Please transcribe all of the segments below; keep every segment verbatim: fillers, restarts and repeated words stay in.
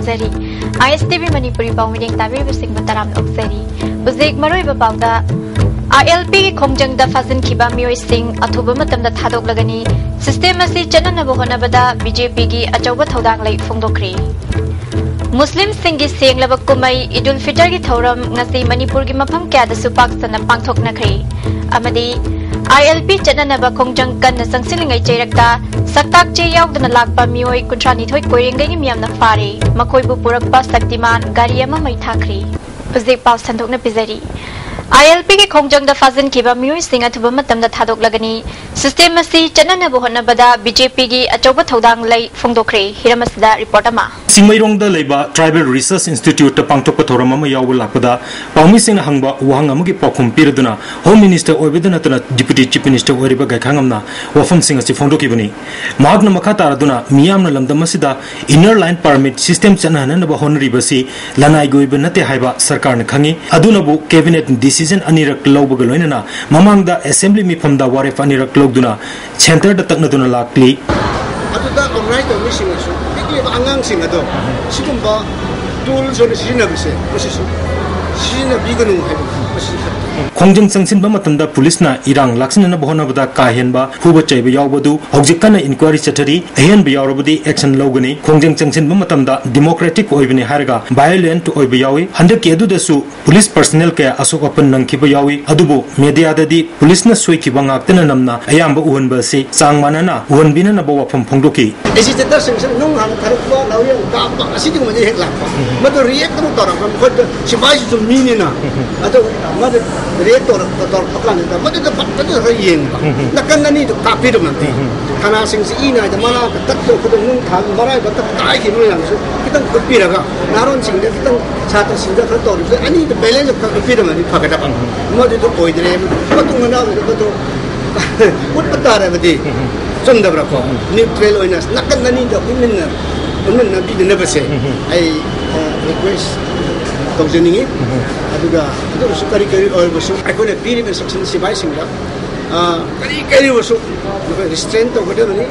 ꯖꯔꯤ꯫ ꯑꯥꯏ ꯑꯦꯁ T V Manipuri ꯄꯥꯎ ꯃꯤꯠꯌꯦꯡ ꯇꯥꯕꯤꯔꯤꯕꯁꯤꯡꯕꯨ ꯇꯔꯥꯝꯅ ꯑꯣꯛꯆꯔꯤ꯫ ꯍꯧꯖꯤꯛ ꯃꯔꯨꯑꯣꯏꯕ ꯄꯥꯎꯗ, ꯑꯥꯏ ꯑꯦꯜ ꯄꯤꯒꯤ ꯈꯣꯡꯖꯪꯗ ꯐꯥꯖꯤꯟꯈꯤꯕ ꯃꯤꯑꯣꯏꯁꯤꯡ ꯑꯊꯨꯕ ꯃꯇꯝꯗ ꯊꯥꯗꯣꯛꯂꯒꯅꯤ꯫ ꯁꯤꯁꯇꯦꯝ ꯑꯁꯤ ꯆꯠꯅꯅꯕ ꯍꯣꯠꯅꯕꯗ ꯕꯤ ꯖꯦ ꯄꯤꯒꯤ ꯑꯆꯧꯕ ꯊꯧꯗꯥꯡ ꯂꯩ ꯐꯣꯡꯗꯣꯛꯈ꯭ꯔꯦ꯫ ꯃꯨꯁꯂꯤꯝꯁꯤꯡꯒꯤ ꯁꯦꯡꯂꯕ ꯀꯨꯝꯍꯩ ꯏꯗꯨꯜ ꯐꯤꯇꯔꯒꯤ ꯊꯧꯔꯝ ꯉꯁꯤ ꯃꯅꯤꯄꯨꯔꯒꯤ ꯃꯐꯝ ꯀꯌꯥꯗꯁꯨ ꯄꯥꯛ ꯁꯟꯅ ꯄꯥꯡꯊꯣꯛꯅꯈ꯭ꯔꯦ꯫ ꯑꯃꯗꯤ ꯑꯥꯏ ꯑꯦꯜ ꯄꯤ ꯆꯠꯅꯅꯕ ꯈꯣꯡꯖꯪ ꯀꯟꯅ ꯆꯪꯁꯤꯜꯂꯤꯉꯩ ꯆꯩꯔꯛꯇ ꯁꯛꯇꯥꯛ ꯆꯦ ꯌꯥꯎꯗꯅ ꯂꯥꯛꯄ ꯃꯤꯑꯣꯏ ꯀꯨꯟꯊ꯭ꯔꯥ ꯅꯤꯊꯣꯏ ꯀꯣꯏꯔꯦꯡꯒꯩꯒꯤ ꯃꯤꯌꯥꯝꯅ ꯐꯥꯔꯦ꯫ ꯃꯈꯣꯏꯕꯨ ꯄꯨꯔꯛꯄ ꯁꯛꯇꯤꯃꯥꯟ ꯒꯥꯔꯤ ꯑꯃ ꯃꯩ ꯊꯥꯈ꯭ꯔꯦ꯫ ꯍꯧꯖꯤꯛ ꯄꯥꯎ ꯁꯟꯗꯣꯛꯅ ꯄꯤꯖꯔꯤ꯫ ꯑꯥꯏ ꯑꯦꯜ ꯄꯤꯒꯤ ꯈꯣꯡꯖꯪꯗ ꯐꯥꯖꯤꯟꯈꯤꯕ ꯃꯤꯑꯣꯏꯁꯤꯡ ꯑꯊꯨꯕ ꯃꯇꯝꯗ ꯊꯥꯗꯣꯛꯂꯒꯅꯤ꯫ ꯁꯤꯁꯇꯦꯝ ꯑꯁꯤ ꯆꯠꯅꯅꯕ ꯍꯣꯠꯅꯕꯗ ꯕꯤ ꯖꯦ ꯄꯤꯒꯤ ꯑꯆꯧꯕ ꯊꯧꯗꯥꯡ ꯂꯩ ꯐꯣꯡꯗꯣꯛꯈ꯭ꯔꯦ꯫ ꯍꯤꯔꯝ ꯑꯁꯤꯗ ꯔꯤꯄꯣꯔꯠ ꯑꯃ꯫ ꯆꯤꯡꯃꯩꯔꯣꯡꯗ ꯂꯩꯕ Tribal Research Instituteꯇ ꯄꯥꯡꯊꯣꯛꯄ ꯊꯧꯔꯝ ꯑꯃ ꯌꯥꯎꯕ ꯂꯥꯛꯄꯗ ꯄꯥꯎꯃꯤꯁꯤꯡꯅ ꯍꯪꯕ ꯋꯥꯍꯪ ꯑꯃꯒꯤ ꯄꯥꯎꯈꯨꯝ ꯄꯤꯔꯗꯨꯅ Home Minister ꯑꯣꯏꯕꯗ ꯅꯠꯇꯅ Deputy Chief Minister ꯑꯣꯏꯔꯤꯕ ꯒꯥꯏꯈꯥꯉꯝꯅ ꯋꯥꯐꯝꯁꯤꯡ ꯑꯁꯤ ꯐꯣꯡꯗꯣꯛꯈꯤꯕꯅꯤ꯫ ꯃꯍꯥꯛꯅ ꯃꯈꯥ ꯇꯥꯔꯗꯨꯅ ꯃꯤꯌꯥꯝꯅ ꯂꯝꯗꯝ ꯑꯁꯤꯗ Inner Line Permit System ꯆꯠꯅꯍꯟꯅꯅꯕ ꯍꯣꯠꯅꯔꯤꯕꯁꯤ ꯂꯅꯥꯏꯒꯤ ꯑꯣꯏꯕ ꯅꯠꯇꯦ ꯍꯥꯏꯕ ꯁꯔꯀꯥꯔꯅ ꯈꯪꯏ꯫ ꯑꯗꯨꯅꯕꯨ Cabinet Decision ꯑꯅꯤꯔꯛ ꯂꯧꯕꯒ ꯂꯣꯏꯅꯅ ꯃꯃꯥꯡꯗ Assembly ꯃꯤꯐꯝꯗ ꯋꯥꯔꯦꯞ ꯑꯅꯤꯔꯛ ꯂꯧꯗꯨꯅ Centreꯗ ꯇꯛꯅꯗꯨꯅ ꯂꯥꯛꯂꯤ꯫ ꯑꯗꯨꯗ organize ꯇꯧꯕ ꯃꯤꯁꯤꯡꯅꯁꯨ ꯄꯤꯛꯂꯤꯕ ꯑꯉꯥꯡꯁꯤꯡ ꯑꯗꯣ ꯁꯤꯒꯨꯝꯕ tools ꯑꯣꯏꯅ ꯁꯤꯖꯤꯟꯅꯕꯁꯦ ꯃꯁꯤꯁꯨ ꯁꯤꯖꯤꯟꯅꯕꯤꯒꯅꯨ ꯍꯥꯏꯕ ꯃꯁꯤ ꯐꯠꯇꯦ꯫ ꯈꯣꯡꯖꯪ ꯆꯪꯁꯤꯟꯕ ꯃꯇꯝꯗ ꯄꯨꯂꯤꯁꯅ ꯏꯔꯥꯡ ꯂꯥꯛꯁꯤꯟꯅꯅꯕ ꯍꯣꯠꯅꯕꯗ ꯀꯥ ꯍꯦꯟꯕ ꯐꯨꯕ ꯆꯩꯕ ꯌꯥꯎꯕꯗꯨ ꯍꯧꯖꯤꯛ ꯀꯟꯅ inquiry ꯆꯠꯊꯔꯤ꯫ ꯑꯍꯦꯟꯕ ꯌꯥꯎꯔꯕꯗꯤ action ꯂꯧꯒꯅꯤ꯫ ꯈꯣꯡꯖꯪ ꯆꯪꯁꯤꯟꯕ ꯃꯇꯝꯗ democratic ꯑꯣꯏꯕꯅꯤ ꯍꯥꯏꯔꯒ violent ꯑꯣꯏꯕ ꯌꯥꯎꯏ꯫ ꯍꯟꯗꯛꯀꯤ ꯑꯗꯨꯗꯁꯨ ꯄꯨꯂꯤꯁ personnel ꯀꯌꯥ ꯑꯁꯣꯛ ꯑꯄꯟ ꯅꯪꯈꯤꯕ ꯌꯥꯎꯏ꯫ ꯑꯗꯨꯕꯨ mediaꯗꯗꯤ ꯄꯨꯂꯤꯁꯅ ꯁꯣꯏꯈꯤꯕ ꯉꯥꯛꯇꯅ ꯅꯝꯅ ꯑꯌꯥꯝꯕ ꯎꯍꯟꯕ ꯑꯁꯤ ꯆꯥꯡ ꯃꯥꯟꯅꯅ ꯎꯍꯟꯕꯤꯅꯅꯕ ꯋꯥꯐꯝ ꯐꯣꯡꯗꯣꯛꯈꯤ꯫ Agitatorꯁꯤꯡꯁꯤꯅ ꯅꯨꯡ ꯍꯥꯟꯅ ꯊꯥꯔꯛꯄ, ꯂꯥꯎꯌꯦꯜ ꯀꯥꯞꯄ, ꯑꯁꯤꯒꯨꯝꯕꯗꯤ ꯍꯦꯛ ꯂꯥꯛꯄ꯫ ꯃꯗꯨ react ꯑꯃꯨꯛ ꯇꯧꯔꯛꯄ, ꯃꯈꯣꯏꯗ ꯁꯤꯐꯥꯏꯁꯤꯁꯨ ꯃꯤꯅꯤꯅ, ꯑꯗꯨ ꯃꯗꯨ react ꯇꯧꯔꯛꯄ, ꯇꯧꯔꯛꯄ ꯀꯥꯟꯗ ꯃꯗꯨꯗ ꯐꯠꯇꯅ ꯈꯔ ꯌꯦꯡꯕ, ꯅꯥꯀꯟ ꯑꯅꯤꯗꯨ ꯀꯥꯞꯄꯤꯔꯝꯃꯗꯤ, ꯀꯅꯥꯁꯤꯡꯁꯤ ꯏ ꯅꯥꯏꯗ ꯃꯅꯥ ꯇꯠꯄ ꯈꯨꯗꯣꯡ ꯅꯨꯡ ꯊꯥ ꯃꯔꯥꯏꯕꯛꯇ ꯀꯥꯏꯈꯤꯕ ꯃꯌꯥꯝꯁꯨ ꯈꯤꯇꯪ ꯎꯠꯄꯤꯔꯒ, ꯅꯍꯥꯔꯣꯟꯁꯤꯡꯗ ꯈꯤꯇꯪ, ꯁꯥꯇ꯭ꯔꯁꯤꯡꯗ ꯈꯔ ꯇꯧꯔꯤꯕꯁꯦ ꯑꯅꯤꯗ balance ꯑꯃꯈꯛ ꯎꯠꯄꯤꯔꯝꯃꯗꯤ ꯐꯒꯗꯕ꯫ ꯃꯗꯨꯗꯣ ꯑꯣꯏꯗ꯭ꯔꯦ꯫ ꯃꯇꯨꯡ ꯃꯅꯥꯎꯗ ꯃꯗꯨ ꯎꯠꯄ ꯇꯥꯔꯕꯗꯤ ꯆꯨꯝꯗꯕ꯭ꯔꯥꯀꯣ? Neutral ꯑꯣꯏꯅ ꯅꯥꯀꯟ ꯑꯅꯤꯗ ꯎꯠꯃꯤꯟꯅ, ꯎꯠꯃꯤꯟꯅꯕꯤꯗꯅꯕꯁꯦ ꯑꯩ, ꯑ, request ꯇꯧꯖꯅꯤꯡꯉꯤ꯫ ꯑꯗꯨꯒ ꯑꯗꯨ ꯑꯣꯏꯔꯁꯨ ꯀꯔꯤ ꯀꯔꯤ ꯑꯣꯏꯔꯕꯁꯨ ꯑꯩꯈꯣꯏꯅ ꯄꯤꯔꯤꯕ instruction ꯁꯤꯐꯥꯏꯁꯤꯡꯗ ꯑ, ꯀꯔꯤ ꯀꯔꯤꯕꯁꯨ ꯅꯈꯣꯏ ꯔꯤꯁꯇ꯭ꯔꯦꯟ ꯇꯧꯒꯗꯕꯅꯤ,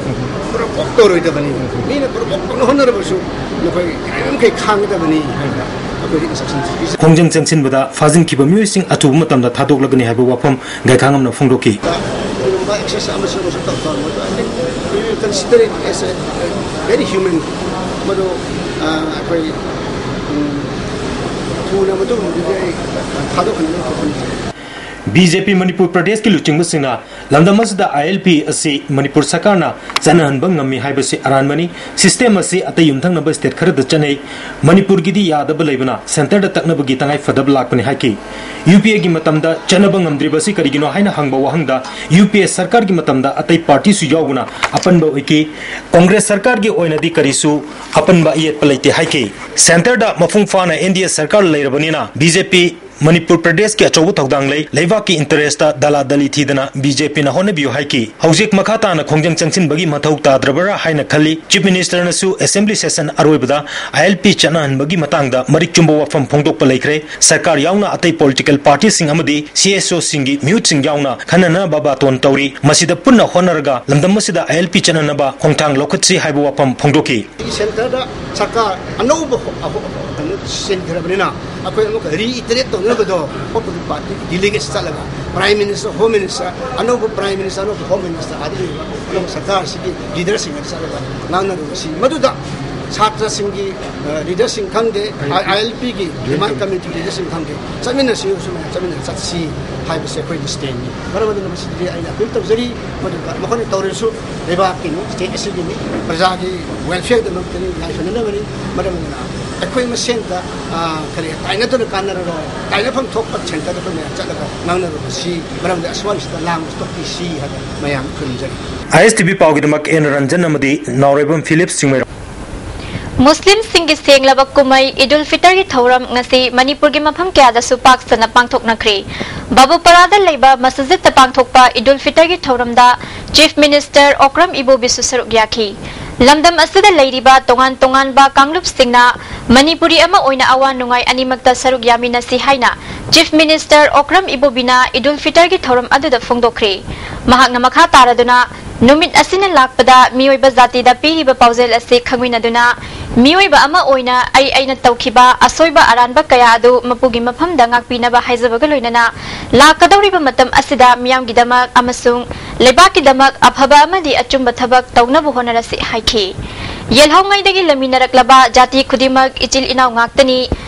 ꯄ꯭ꯔꯣꯚꯣꯛ ꯇꯧꯔꯣꯏꯗꯕꯅꯤ, ꯃꯤꯅ ꯄ꯭ꯔꯣꯚꯣꯛ ꯇꯧꯅ ꯍꯣꯠꯅꯔꯕꯁꯨ ꯅꯈꯣꯏ ꯀꯔꯤꯃꯈꯩ ꯈꯥꯡꯒꯗꯕꯅꯤ ꯍꯥꯏꯅ ꯑꯩꯈꯣꯏꯗꯤ ꯏꯟꯁꯇ꯭ꯔꯛꯁꯟ ꯄꯤꯖꯩ꯫ ꯈꯣꯡꯖꯪ ꯆꯪꯁꯤꯟꯕꯗ ꯐꯥꯖꯤꯟꯈꯤꯕ ꯃꯤꯑꯣꯏꯁꯤꯡ ꯑꯊꯨꯕ ꯃꯇꯝꯗ ꯊꯥꯗꯣꯛꯂꯒꯅꯤ ꯍꯥꯏꯕ ꯋꯥꯐꯝ ꯒꯥꯏꯈꯥꯉꯝꯅ ꯐꯣꯡꯗꯣꯛꯈꯤ꯫ ꯀꯔꯤꯒꯨꯝꯕ ꯑꯦꯛꯁꯔꯁꯥꯏꯁ ꯑꯃꯁꯨ ꯑꯃꯁꯨ ꯇꯧ ꯇꯧꯔꯝꯕꯗꯣ, I think we will consider it as a very human. ꯃꯗꯨ, ꯑ, ꯑꯩꯈꯣꯏ, ꯎꯝ, ꯊꯨꯅ ꯃꯗꯨꯒꯨꯝꯕꯗꯨꯗꯤ ꯑꯩ ꯊꯥꯗꯣꯛꯍꯟꯅꯕ ꯈꯣꯠꯄꯅꯤ꯫ ꯕꯤ ꯖꯦ ꯄꯤ ꯃꯅꯤꯄꯨꯔ ꯄ꯭ꯔꯗꯦꯁꯀꯤ ꯂꯨꯆꯤꯡꯕꯁꯤꯡꯅ ꯂꯝꯗꯝ ꯑꯁꯤꯗ ꯑꯥꯏ ꯑꯦꯜ ꯄꯤ ꯑꯁꯤ ꯃꯅꯤꯄꯨꯔ ꯁꯔꯀꯥꯔꯅ ꯆꯠꯅꯍꯟꯕ ꯉꯝꯃꯤ ꯍꯥꯏꯕꯁꯤ ꯑꯔꯥꯟꯕꯅꯤ꯫ ꯁꯤꯁꯇꯦꯝ ꯑꯁꯤ ꯑꯇꯩ ꯌꯨꯝꯊꯪꯅꯕ ꯁ꯭ꯇꯦꯠ ꯈꯔꯗ ꯆꯠꯅꯩ꯫ ꯃꯅꯤꯄꯨꯔꯒꯤꯗꯤ ꯌꯥꯗꯕ ꯂꯩꯕꯅ ꯁꯦꯟꯇꯔꯗ ꯇꯛꯅꯕꯒꯤ ꯇꯉꯥꯏ ꯐꯗꯕ ꯂꯥꯛꯄꯅꯤ ꯍꯥꯏꯈꯤ꯫ ꯌꯨ ꯄꯤ ꯑꯦꯒꯤ ꯃꯇꯝꯗ ꯆꯠꯅꯕ ꯉꯝꯗ꯭ꯔꯤꯕꯁꯤ ꯀꯔꯤꯒꯤꯅꯣ ꯍꯥꯏꯅ ꯍꯪꯕ ꯋꯥꯍꯪꯗ ꯌꯨ ꯄꯤ ꯑꯦ ꯁꯔꯀꯥꯔꯒꯤ ꯃꯇꯝꯗ ꯑꯇꯩ ꯄꯥꯔꯇꯤꯁꯨ ꯌꯥꯎꯕꯅ ꯑꯄꯟꯕ ꯑꯣꯏꯈꯤ꯫ ꯀꯣꯡꯒ꯭ꯔꯦꯁ ꯁꯔꯀꯥꯔꯒꯤ ꯑꯣꯏꯅꯗꯤ ꯀꯔꯤꯁꯨ ꯑꯄꯟꯕ ꯑꯌꯦꯠꯄ ꯂꯩꯇꯦ ꯍꯥꯏꯈꯤ꯫ ꯁꯦꯟꯇꯔꯗ ꯃꯄꯨꯡ ꯐꯥꯅ ꯑꯦꯟ ꯗꯤ ꯑꯦ ꯁꯔꯀꯥꯔ ꯂꯩꯔꯕꯅꯤꯅ ꯕꯤ ꯖꯦ ꯄꯤ ꯃꯅꯤꯄꯨꯔ ꯄ꯭ꯔꯗꯦꯁꯀꯤ ꯑꯆꯧꯕ ꯊꯧꯗꯥꯡ ꯂꯩ꯫ ꯂꯩꯕꯥꯛꯀꯤ ꯏꯟꯇꯔꯦꯁꯇ ꯗꯂꯥꯗꯂꯤ ꯊꯤꯗꯅ ꯕꯤ ꯖꯦ ꯄꯤꯅ ꯍꯣꯠꯅꯕꯤꯌꯨ ꯍꯥꯏꯈꯤ꯫ ꯍꯧꯖꯤꯛ ꯃꯈꯥ ꯇꯥꯅ ꯈꯣꯡꯖꯪ ꯆꯪꯁꯤꯟꯕꯒꯤ ꯃꯊꯧ ꯇꯥꯗ꯭ꯔꯕ꯭ꯔꯥ ꯍꯥꯏꯅ ꯈꯜꯂꯤ꯫ ꯆꯤꯐ ꯃꯤꯅꯤꯁꯇꯔꯅꯁꯨ ꯑꯦꯁꯦꯝꯕ꯭ꯂꯤ ꯁꯦꯁꯟ ꯑꯔꯣꯏꯕꯗ ꯑꯥꯏ ꯑꯦꯜ ꯄꯤ ꯆꯠꯅꯍꯟꯕꯒꯤ ꯃꯇꯥꯡꯗ ꯃꯔꯤꯛ ꯆꯨꯝꯕ ꯋꯥꯐꯝ ꯐꯣꯡꯗꯣꯛꯄ ꯂꯩꯈ꯭ꯔꯦ꯫ ꯁꯔꯀꯥꯔ ꯌꯥꯎꯅ ꯑꯇꯩ ꯄꯣꯂꯤꯇꯤꯀꯦꯜ ꯄꯥꯔꯇꯤꯁꯤꯡ ꯑꯃꯗꯤ ꯁꯤ ꯑꯦꯁ ꯑꯣꯁꯤꯡꯒꯤ ꯃꯤꯍꯨꯠꯁꯤꯡ ꯌꯥꯎꯅ ꯈꯟꯅꯅꯕ ꯕꯥꯇꯣꯟ ꯇꯧꯔꯤ꯫ ꯃꯁꯤꯗ ꯄꯨꯟꯅ ꯍꯣꯠꯅꯔꯒ ꯂꯝꯗꯝ ꯑꯁꯤꯗ ꯑꯥꯏ ꯑꯦꯜ ꯄꯤ ꯆꯠꯅꯅꯕ ꯈꯣꯡꯊꯥꯡ ꯂꯧꯈꯠꯁꯤ ꯍꯥꯏꯕ ꯋꯥꯐꯝ ꯐꯣꯡꯗꯣꯛꯈꯤ꯫ ꯁꯦꯟꯇꯔꯗ ꯁꯔꯀꯥꯔ ꯑꯅꯧꯕ ꯍꯣ-, ꯑꯍꯣ-, ꯑꯍꯣ-, ꯀꯩꯅꯣ ꯁꯤꯟꯈ꯭ꯔꯕꯅꯤꯅ ꯑꯩꯈꯣꯏ ꯑꯃꯨꯛꯀ ꯔꯤꯏꯇꯔꯦꯠ ꯇꯧꯅꯕꯗꯣ ꯑꯣꯄꯣꯖꯤꯠ ꯄꯥꯔꯇꯤ ꯗꯤꯂꯤꯒꯦꯠꯁ ꯆꯠꯂꯒ ꯄ꯭ꯔꯥꯏꯝ ꯃꯤꯅꯤꯁꯇꯔ, ꯍꯣꯝ ꯃꯤꯅꯤꯁꯇꯔ, ꯑꯅꯧꯕ ꯄ꯭ꯔꯥꯏꯝ ꯃꯤꯅꯤꯁꯇꯔ, ꯑꯅꯧꯕ ꯍꯣꯝ ꯃꯤꯅꯤꯁꯇꯔ, ꯑꯗꯨꯒꯤ ꯑꯅꯧꯕ ꯁꯔꯀꯥꯔꯁꯤꯒꯤ ꯂꯤꯗꯔꯁꯤꯡꯒ ꯆꯠꯂꯒ ꯉꯥꯡꯅꯔꯨꯕꯁꯤ꯫ ꯃꯗꯨꯗ ꯁꯥꯇ꯭ꯔꯁꯤꯡꯒꯤ, ꯑ, ꯂꯤꯗꯔꯁꯤꯡ ꯈꯪꯗꯦ, ꯑꯥꯏ ꯑꯦꯜ ꯄꯤꯒꯤ ꯗꯤꯃꯥꯟ ꯀꯃꯤꯇꯤ ꯂꯤꯗꯔꯁꯤꯡ ꯈꯪꯗꯦ, ꯆꯠꯃꯤꯟꯅꯁꯤ, ꯁꯨꯃꯥꯏꯅ ꯆꯠꯃꯤꯟꯅ ꯆꯠꯁꯤ ꯍꯥꯏꯕꯁꯦ ꯑꯩꯈꯣꯏꯒꯤ ꯁ꯭ꯇꯦꯟꯅꯤ꯫ ꯃꯔꯝ ꯑꯗꯨꯅ ꯃꯁꯤꯗꯤ ꯑꯩꯅ ꯑꯄꯤꯜ ꯇꯧꯖꯔꯤ꯫ ꯃꯗꯨꯒ ꯃꯈꯣꯏꯅ ꯇꯧꯔꯤꯕꯁꯨ ꯂꯩꯕꯥꯛꯀꯤꯅꯤ, ꯁ꯭ꯇꯦꯠ ꯑꯁꯤꯒꯤꯅꯤ, ꯄ꯭ꯔꯖꯥꯒꯤ ꯋꯦꯜꯐꯤꯌꯔꯗꯃꯛꯇꯅꯤ, ꯌꯥꯏꯐꯅꯅꯕꯅꯤ꯫ ꯃꯔꯝ ꯑꯗꯨꯅ ꯑꯩꯈꯣꯏ ꯃꯁꯦꯟꯗ, ꯑ, ꯀꯔꯤ, ꯇꯥꯏꯅꯗꯨꯅ ꯀꯥꯟꯅꯔꯔꯣꯏ꯫ ꯇꯥꯏꯅꯐꯝ ꯊꯣꯛꯄ ꯁꯦꯟꯇꯔꯗ ꯑꯩꯈꯣꯏ ꯃꯌꯥꯝ ꯆꯠꯂꯒ ꯉꯥꯡꯅꯔꯨꯕꯁꯤ, ꯃꯔꯝꯗꯤ ꯑꯁ꯭ꯋꯥꯏꯁꯤꯗ ꯂꯥꯡꯕꯁꯤ ꯇꯣꯛꯄꯤꯁꯤ ꯍꯥꯏꯕ ꯃꯌꯥꯝ ꯈꯨꯔꯨꯝꯖꯔꯤ꯫ ꯑꯥꯏ ꯑꯦꯁ ꯇꯤ ꯚꯤ ꯄꯥꯎꯒꯤꯗꯃꯛ ꯑꯦꯟ ꯔꯟꯖꯟ ꯑꯃꯗꯤ ꯅꯥꯎꯔꯩꯕꯝ ꯐꯤꯂꯤꯞꯁ ꯆꯤꯡꯃꯩꯔꯣꯡ꯫ ꯃꯨꯁꯂꯤꯝꯁꯤꯡꯒꯤ ꯁꯦꯡꯂꯕ ꯀꯨꯝꯍꯩ ꯏꯗꯨꯜ ꯐꯤꯇꯔꯒꯤ ꯊꯧꯔꯝ ꯉꯁꯤ ꯃꯅꯤꯄꯨꯔꯒꯤ ꯃꯐꯝ ꯀꯌꯥꯗꯁꯨ ꯄꯥꯛ ꯁꯟꯅ ꯄꯥꯡꯊꯣꯛꯅꯈ꯭ꯔꯦ꯫ ꯕꯥꯕꯨꯄꯥꯔꯥꯗ ꯂꯩꯕ ꯃꯁꯖꯤꯗꯇ ꯄꯥꯡꯊꯣꯛꯄ ꯏꯗꯨꯜ ꯐꯤꯇꯔꯒꯤ ꯊꯧꯔꯝꯗ ꯆꯤꯐ ꯃꯤꯅꯤꯁꯇꯔ ꯑꯣꯀ꯭ꯔꯝ ꯏꯕꯣꯕꯤꯁꯨ ꯁꯔꯨꯛ ꯌꯥꯈꯤ꯫ ꯂꯝꯗꯝ ꯑꯁꯤꯗ ꯂꯩꯔꯤꯕ ꯇꯣꯉꯥꯟ ꯇꯣꯉꯥꯟꯕ ꯀꯥꯡꯂꯨꯞꯁꯤꯡꯅ ꯃꯅꯤꯄꯨꯔꯤ ꯑꯃ ꯑꯣꯏꯅ ꯑꯋꯥ ꯅꯨꯡꯉꯥꯏ ꯑꯅꯤꯃꯛꯇ ꯁꯔꯨꯛ ꯌꯥꯃꯤꯟꯅꯁꯤ ꯍꯥꯏꯅ Chief Minister ꯑꯣꯀ꯭ꯔꯝ ꯏꯕꯣꯕꯤꯅ ꯏꯗꯨꯜ ꯐꯤꯇꯔꯒꯤ ꯊꯧꯔꯝ ꯑꯗꯨꯗ ꯐꯣꯡꯗꯣꯛꯈ꯭ꯔꯦ꯫ ꯃꯍꯥꯛꯅ ꯃꯈꯥ ꯇꯥꯔꯗꯨꯅ, ꯅꯨꯃꯤꯠ ꯑꯁꯤꯅ ꯂꯥꯛꯄꯗ ꯃꯤꯑꯣꯏꯕ ꯖꯥꯇꯤꯗ ꯄꯤꯔꯤꯕ ꯄꯥꯎꯖꯦꯜ ꯑꯁꯤ ꯈꯪꯃꯤꯟꯅꯗꯨꯅ, ꯃꯤꯑꯣꯏꯕ ꯑꯃ ꯑꯣꯏꯅ ꯑꯩ ꯑꯩꯅ ꯇꯧꯈꯤꯕ ꯑꯁꯣꯏꯕ ꯑꯔꯥꯟꯕ ꯀꯌꯥ ꯑꯗꯨ ꯃꯄꯨꯒꯤ ꯃꯐꯝꯗ ꯉꯥꯛꯄꯤꯅꯕ ꯍꯥꯏꯖꯕꯒ ꯂꯣꯏꯅꯅ, ꯂꯥꯛꯀꯗꯧꯔꯤꯕ ꯃꯇꯝ ꯑꯁꯤꯗ ꯃꯤꯌꯥꯝꯒꯤꯗꯃꯛ ꯑꯃꯁꯨꯡ ꯂꯩꯕꯥꯛꯀꯤꯗꯃꯛ ꯑꯐꯕ ꯑꯃꯗꯤ ꯑꯆꯨꯝꯕ ꯊꯕꯛ ꯇꯧꯅꯕ ꯍꯣꯠꯅꯔꯁꯤ ꯍꯥꯏꯈꯤ꯫ ꯌꯦꯜꯍꯧꯉꯩꯗꯒꯤ ꯂꯩꯃꯤꯟꯅꯔꯛꯂꯕ ꯖꯥꯇꯤ ꯈꯨꯗꯤꯡꯃꯛ ꯏꯆꯤꯜ ꯏꯅꯥꯎ ꯉꯥꯛꯇꯅꯤ꯫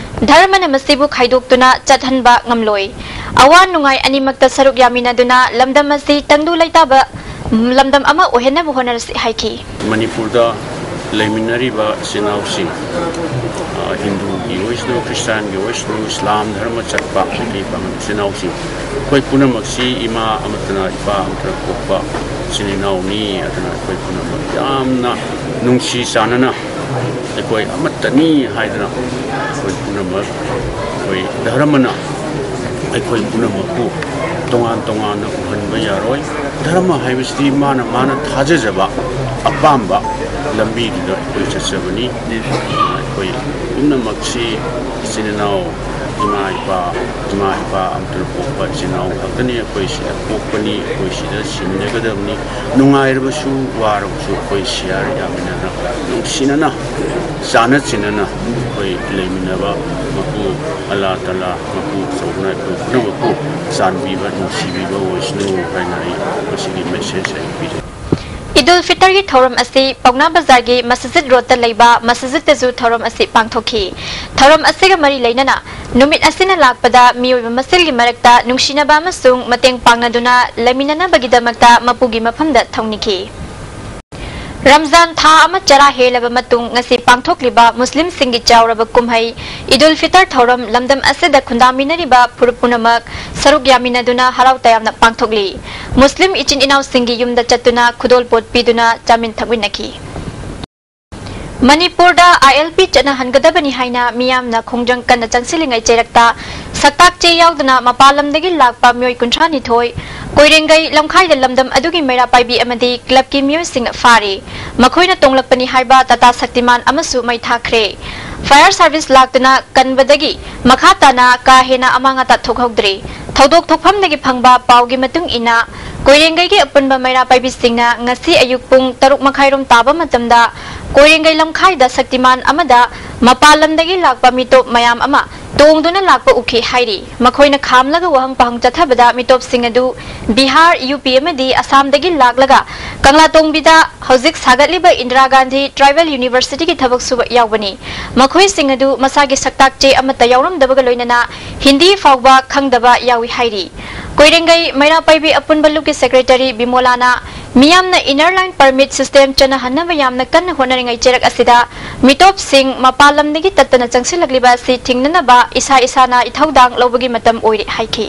ꯙꯔꯃꯅ ꯃꯁꯤꯕꯨ ꯈꯥꯏꯗꯣꯛꯇꯨꯅ ꯆꯠꯍꯟꯕ ꯉꯝꯂꯣꯏ꯫ ꯑꯋꯥ ꯅꯨꯡꯉꯥꯏ ꯑꯅꯤꯃꯛꯇ ꯁꯔꯨꯛ ꯌꯥꯃꯤꯟꯅꯗꯨꯅ ꯂꯝꯗꯝ ꯑꯁꯤ ꯇꯪꯗꯨ ꯂꯩꯇꯥꯕ ꯂꯝꯗꯝ ꯑꯃ ꯑꯣꯏꯍꯟꯅꯕ ꯍꯣꯠꯅꯔꯁꯤ ꯍꯥꯏꯈꯤ꯫ ꯃꯅꯤꯄꯨꯔꯗ ꯂꯩꯃꯤꯟꯅꯔꯤꯕ ꯏꯆꯤꯜ ꯏꯅꯥꯎꯁꯤꯡ, ꯑ, ꯍꯤꯟꯗꯨꯒꯤ ꯑꯣꯏꯁꯅꯨ, ꯈ꯭ꯔꯤꯁꯇꯥꯟꯒꯤ ꯑꯣꯏꯁꯅꯨ, ꯏꯁꯂꯥꯝ ꯙꯔꯃ ꯆꯠꯄ ꯃꯩꯇꯩ ꯄꯥꯉꯜ ꯏꯆꯤꯜ ꯏꯅꯥꯎꯁꯤꯡ, ꯑꯩꯈꯣꯏ ꯄꯨꯝꯅꯃꯛꯁꯤ ꯏꯃꯥ ꯑꯃꯠꯇꯅ, ꯏꯄꯥ ꯑꯃꯠꯇꯅ ꯄꯣꯛꯄ ꯏꯆꯤꯜ ꯏꯅꯥꯎꯅꯤ꯫ ꯑꯗꯨꯅ ꯑꯩꯈꯣꯏ ꯄꯨꯝꯅꯃꯛ ꯌꯥꯝꯅ ꯅꯨꯡꯁꯤ ꯆꯥꯟꯅꯅ ꯑꯩꯈꯣꯏ ꯑꯃꯠꯇꯅꯤ ꯍꯥꯏꯗꯅ ꯑꯩꯈꯣꯏ ꯄꯨꯝꯅꯃꯛ, ꯑꯩꯈꯣꯏ ꯙꯔꯃꯅ ꯑꯩꯈꯣꯏ ꯄꯨꯝꯅꯃꯛꯄꯨ ꯇꯣꯉꯥꯟ ꯇꯣꯉꯥꯟꯅ ꯎꯍꯟꯕ ꯌꯥꯔꯣꯏ꯫ ꯙꯔꯃ ꯍꯥꯏꯕꯁꯤꯗꯤ ꯃꯥꯅ ꯃꯥꯅ ꯊꯥꯖꯖꯕ ꯑꯄꯥꯝꯕ ꯂꯝꯕꯤꯗꯨꯗ ꯑꯩꯈꯣꯏ ꯆꯠꯆꯕꯅꯤ꯫ ꯑꯩꯈꯣꯏ ꯄꯨꯝꯅꯃꯛꯁꯤ ꯏꯆꯤꯟ ꯏꯅꯥꯎ, ꯏꯃꯥ ꯏꯄꯥ, ꯏꯃꯥ ꯏꯄꯥ ꯑꯃꯠꯇꯅ ꯄꯣꯛꯄ ꯏꯆꯤꯟ ꯏꯅꯥꯎ ꯉꯥꯛꯇꯅꯤ꯫ ꯑꯩꯈꯣꯏ ꯁꯤꯗ ꯄꯣꯛꯄꯅꯤ, ꯑꯩꯈꯣꯏ ꯁꯤꯗ ꯁꯤꯃꯤꯟꯅꯒꯗꯕꯅꯤ꯫ ꯅꯨꯡꯉꯥꯏꯔꯕꯁꯨ ꯋꯥꯔꯕꯁꯨ ꯑꯩꯈꯣꯏ ꯁꯤꯌꯥꯔ ꯌꯥꯃꯤꯟꯅꯅ ꯅꯨꯡꯁꯤꯅꯅ ꯆꯥꯟꯅ ꯆꯤꯟꯅꯅ ꯑꯩꯈꯣꯏ ꯂꯩꯃꯤꯟꯅꯕ ꯃꯄꯨ ꯑꯜꯂꯥ ꯇꯥꯂꯥ ꯃꯄꯨ ꯑꯆꯧꯕꯅ ꯑꯩꯈꯣꯏ ꯄꯨꯝꯅꯃꯛꯄꯨ ꯆꯥꯟꯕꯤꯕ ꯅꯨꯡꯁꯤꯕꯤꯕ ꯑꯣꯏꯁꯅꯨ ꯍꯥꯏꯅ ꯑꯩ ꯃꯁꯤꯒꯤ ꯃꯦꯁꯦꯖ ꯑꯩ ꯄꯤꯖꯩ꯫ ꯏꯗꯨꯜ ꯐꯤꯇꯔꯒꯤ ꯊꯧꯔꯝ ꯑꯁꯤ ꯄꯥꯎꯅꯥ ꯕꯖꯥꯔꯒꯤ ꯃꯁꯖꯤꯗ ꯔꯣꯗꯇ ꯂꯩꯕ ꯃꯁꯖꯤꯗꯇꯁꯨ ꯊꯧꯔꯝ ꯑꯁꯤ ꯄꯥꯡꯊꯣꯛꯈꯤ꯫ ꯊꯧꯔꯝ ꯑꯁꯤꯒ ꯃꯔꯤ ꯂꯩꯅꯅ ꯅꯨꯃꯤꯠ ꯑꯁꯤꯅ ꯂꯥꯛꯄꯗ ꯃꯤꯑꯣꯏꯕ ꯃꯁꯦꯜꯒꯤ ꯃꯔꯛꯇ ꯅꯨꯡꯁꯤꯅꯕ ꯑꯃꯁꯨꯡ ꯃꯇꯦꯡ ꯄꯥꯡꯅꯗꯨꯅ ꯂꯩꯃꯤꯟꯅꯅꯕꯒꯤꯗꯃꯛꯇ ꯃꯄꯨꯒꯤ ꯃꯐꯝꯗ ꯊꯧꯅꯤꯈꯤ꯫ ꯔꯝꯖꯥꯟ ꯊꯥ ꯑꯃ ꯆꯔꯥ ꯍꯦꯜꯂꯕ ꯃꯇꯨꯡ ꯉꯁꯤ ꯄꯥꯡꯊꯣꯛꯂꯤꯕ ꯃꯨꯁꯂꯤꯝꯁꯤꯡꯒꯤ ꯆꯥꯎꯔꯕ ꯀꯨꯝꯍꯩ ꯏꯗꯨꯜ ꯐꯤꯇꯔ ꯊꯧꯔꯝ ꯂꯝꯗꯝ ꯑꯁꯤꯗ ꯈꯨꯟꯗꯥꯃꯤꯟꯅꯔꯤꯕ ꯐꯨꯔꯨꯞ ꯄꯨꯝꯅꯃꯛ ꯁꯔꯨꯛ ꯌꯥꯃꯤꯟꯅꯗꯨꯅ ꯍꯔꯥꯎ ꯇꯌꯥꯝꯅ ꯄꯥꯡꯊꯣꯛꯂꯤ꯫ ꯃꯨꯁꯂꯤꯝ ꯏꯆꯤꯟ ꯏꯅꯥꯎꯁꯤꯡꯒꯤ ꯌꯨꯝꯗ ꯆꯠꯇꯨꯅ ꯈꯨꯗꯣꯜꯄꯣꯠ ꯄꯤꯗꯨꯅ ꯆꯥꯃꯤꯟ ꯊꯛꯃꯤꯟꯅꯈꯤ꯫ ꯃꯅꯤꯄꯨꯔꯗ ILP ꯆꯠꯅꯍꯟꯒꯗꯕꯅꯤ ꯍꯥꯏꯅ ꯃꯤꯌꯥꯝꯅ ꯈꯣꯡꯖꯪ ꯀꯟꯅ ꯆꯪꯁꯤꯜꯂꯤꯉꯩ ꯆꯩꯔꯛꯇ ꯁꯛꯇꯥꯛ ꯆꯦ ꯌꯥꯎꯗꯅ ꯃꯄꯥꯟ ꯂꯝꯗꯒꯤ ꯂꯥꯛꯄ ꯃꯤꯑꯣꯏ ꯀꯨꯟꯊ꯭ꯔꯥ ꯅꯤꯊꯣꯏ ꯀꯣꯏꯔꯦꯡꯒꯩ ꯂꯝꯈꯥꯏꯗ ꯂꯝꯗꯝ ꯑꯗꯨꯒꯤ ꯃꯩꯔꯥ ꯄꯥꯏꯕꯤ ꯑꯃꯗꯤ clubꯀꯤ ꯃꯤꯑꯣꯏꯁꯤꯡꯅ ꯐꯥꯔꯤ꯫ ꯃꯈꯣꯏꯅ ꯇꯣꯡꯂꯛꯄꯅꯤ ꯍꯥꯏꯕ Tata Shaktiman ꯑꯃꯁꯨ ꯃꯩ ꯊꯥꯈ꯭ꯔꯦ꯫ Fire service ꯂꯥꯛꯇꯨꯅ ꯀꯟꯕꯗꯒꯤ ꯃꯈꯥ ꯇꯥꯅ ꯀꯥ ꯍꯦꯟꯅ ꯑꯃꯥꯡ ꯑꯇꯥ ꯊꯣꯛꯍꯧꯗ꯭ꯔꯤ꯫ ꯊꯧꯗꯣꯛ ꯊꯣꯛꯐꯝꯗꯒꯤ ꯐꯪꯕ ꯄꯥꯎꯒꯤ ꯃꯇꯨꯡ ꯏꯟꯅ, ꯀꯣꯏꯔꯦꯡꯒꯩꯒꯤ ꯑꯄꯨꯟꯕ ꯃꯩꯔꯥ ꯄꯥꯏꯕꯤꯁꯤꯡꯅ ꯉꯁꯤ ꯑꯌꯨꯛ ꯄꯨꯡ ꯇꯔꯨꯛ ꯃꯈꯥꯏꯔꯣꯝ ꯇꯥꯕ ꯃꯇꯝꯗ ꯀꯣꯏꯔꯦꯡꯒꯩ ꯂꯝꯈꯥꯏꯗ Shaktiman ꯑꯃꯗ ꯃꯄꯥꯟ ꯂꯝꯗꯒꯤ ꯂꯥꯛꯄ ꯃꯤꯇꯣꯞ ꯃꯌꯥꯝ ꯑꯃ ꯇꯣꯡꯗꯨꯅ ꯂꯥꯛꯄ ꯎꯈꯤ ꯍꯥꯏꯔꯤ꯫ ꯃꯈꯣꯏꯅ ꯈꯥꯝꯂꯒ ꯋꯥꯍꯪ ꯄꯥꯍꯪ ꯆꯠꯊꯕꯗ ꯃꯤꯇꯣꯞꯁꯤꯡ ꯑꯗꯨ ꯕꯤꯍꯥꯔ, ꯌꯨ ꯄꯤ ꯑꯃꯗꯤ ꯑꯁꯥꯝꯗꯒꯤ ꯂꯥꯛꯂꯒ ꯀꯪꯂꯥꯇꯣꯡꯕꯤꯗ ꯍꯧꯖꯤꯛ ꯁꯥꯒꯠꯂꯤꯕ ꯏꯟꯗꯤꯔꯥ ꯒꯥꯟꯙꯤ Tribal Universityꯒꯤ ꯊꯕꯛ ꯁꯨꯕ ꯌꯥꯎꯕꯅꯤ꯫ ꯃꯈꯣꯏꯁꯤꯡ ꯑꯗꯨ ꯃꯁꯥꯒꯤ ꯁꯛꯇꯥꯛ ꯆꯦ ꯑꯃꯠꯇ ꯌꯥꯎꯔꯝꯗꯕꯒ ꯂꯣꯏꯅꯅ ꯍꯤꯟꯗꯤ ꯐꯥꯎꯕ ꯈꯪꯗꯕ ꯌꯥꯎꯏ ꯍꯥꯏꯔꯤ꯫ ꯀꯣꯏꯔꯦꯡꯒꯩ ꯃꯩꯔꯥ ꯄꯥꯏꯕꯤ ꯑꯄꯨꯟꯕ ꯂꯨꯞꯀꯤ secretary ꯕꯤꯃꯣꯂꯥꯅ ꯃꯤꯌꯥꯝꯅ Inner Line Permit system ꯆꯠꯅꯍꯟꯅꯕ ꯌꯥꯝꯅ ꯀꯟꯅ ꯍꯣꯠꯅꯔꯤꯉꯩ ꯆꯩꯔꯛ ꯑꯁꯤꯗ ꯃꯤꯇꯣꯞꯁꯤꯡ ꯃꯄꯥꯟ ꯂꯝꯗꯒꯤ ꯇꯠꯇꯅ ꯆꯪꯁꯤꯜꯂꯛꯂꯤꯕ ꯑꯁꯤ ꯊꯤꯡꯅꯅꯕ ꯏꯁꯥ ꯏꯁꯥꯅ ꯏꯊꯧꯗꯥꯡ ꯂꯧꯕꯒꯤ ꯃꯇꯝ ꯑꯣꯏꯔꯦ ꯍꯥꯏꯈꯤ꯫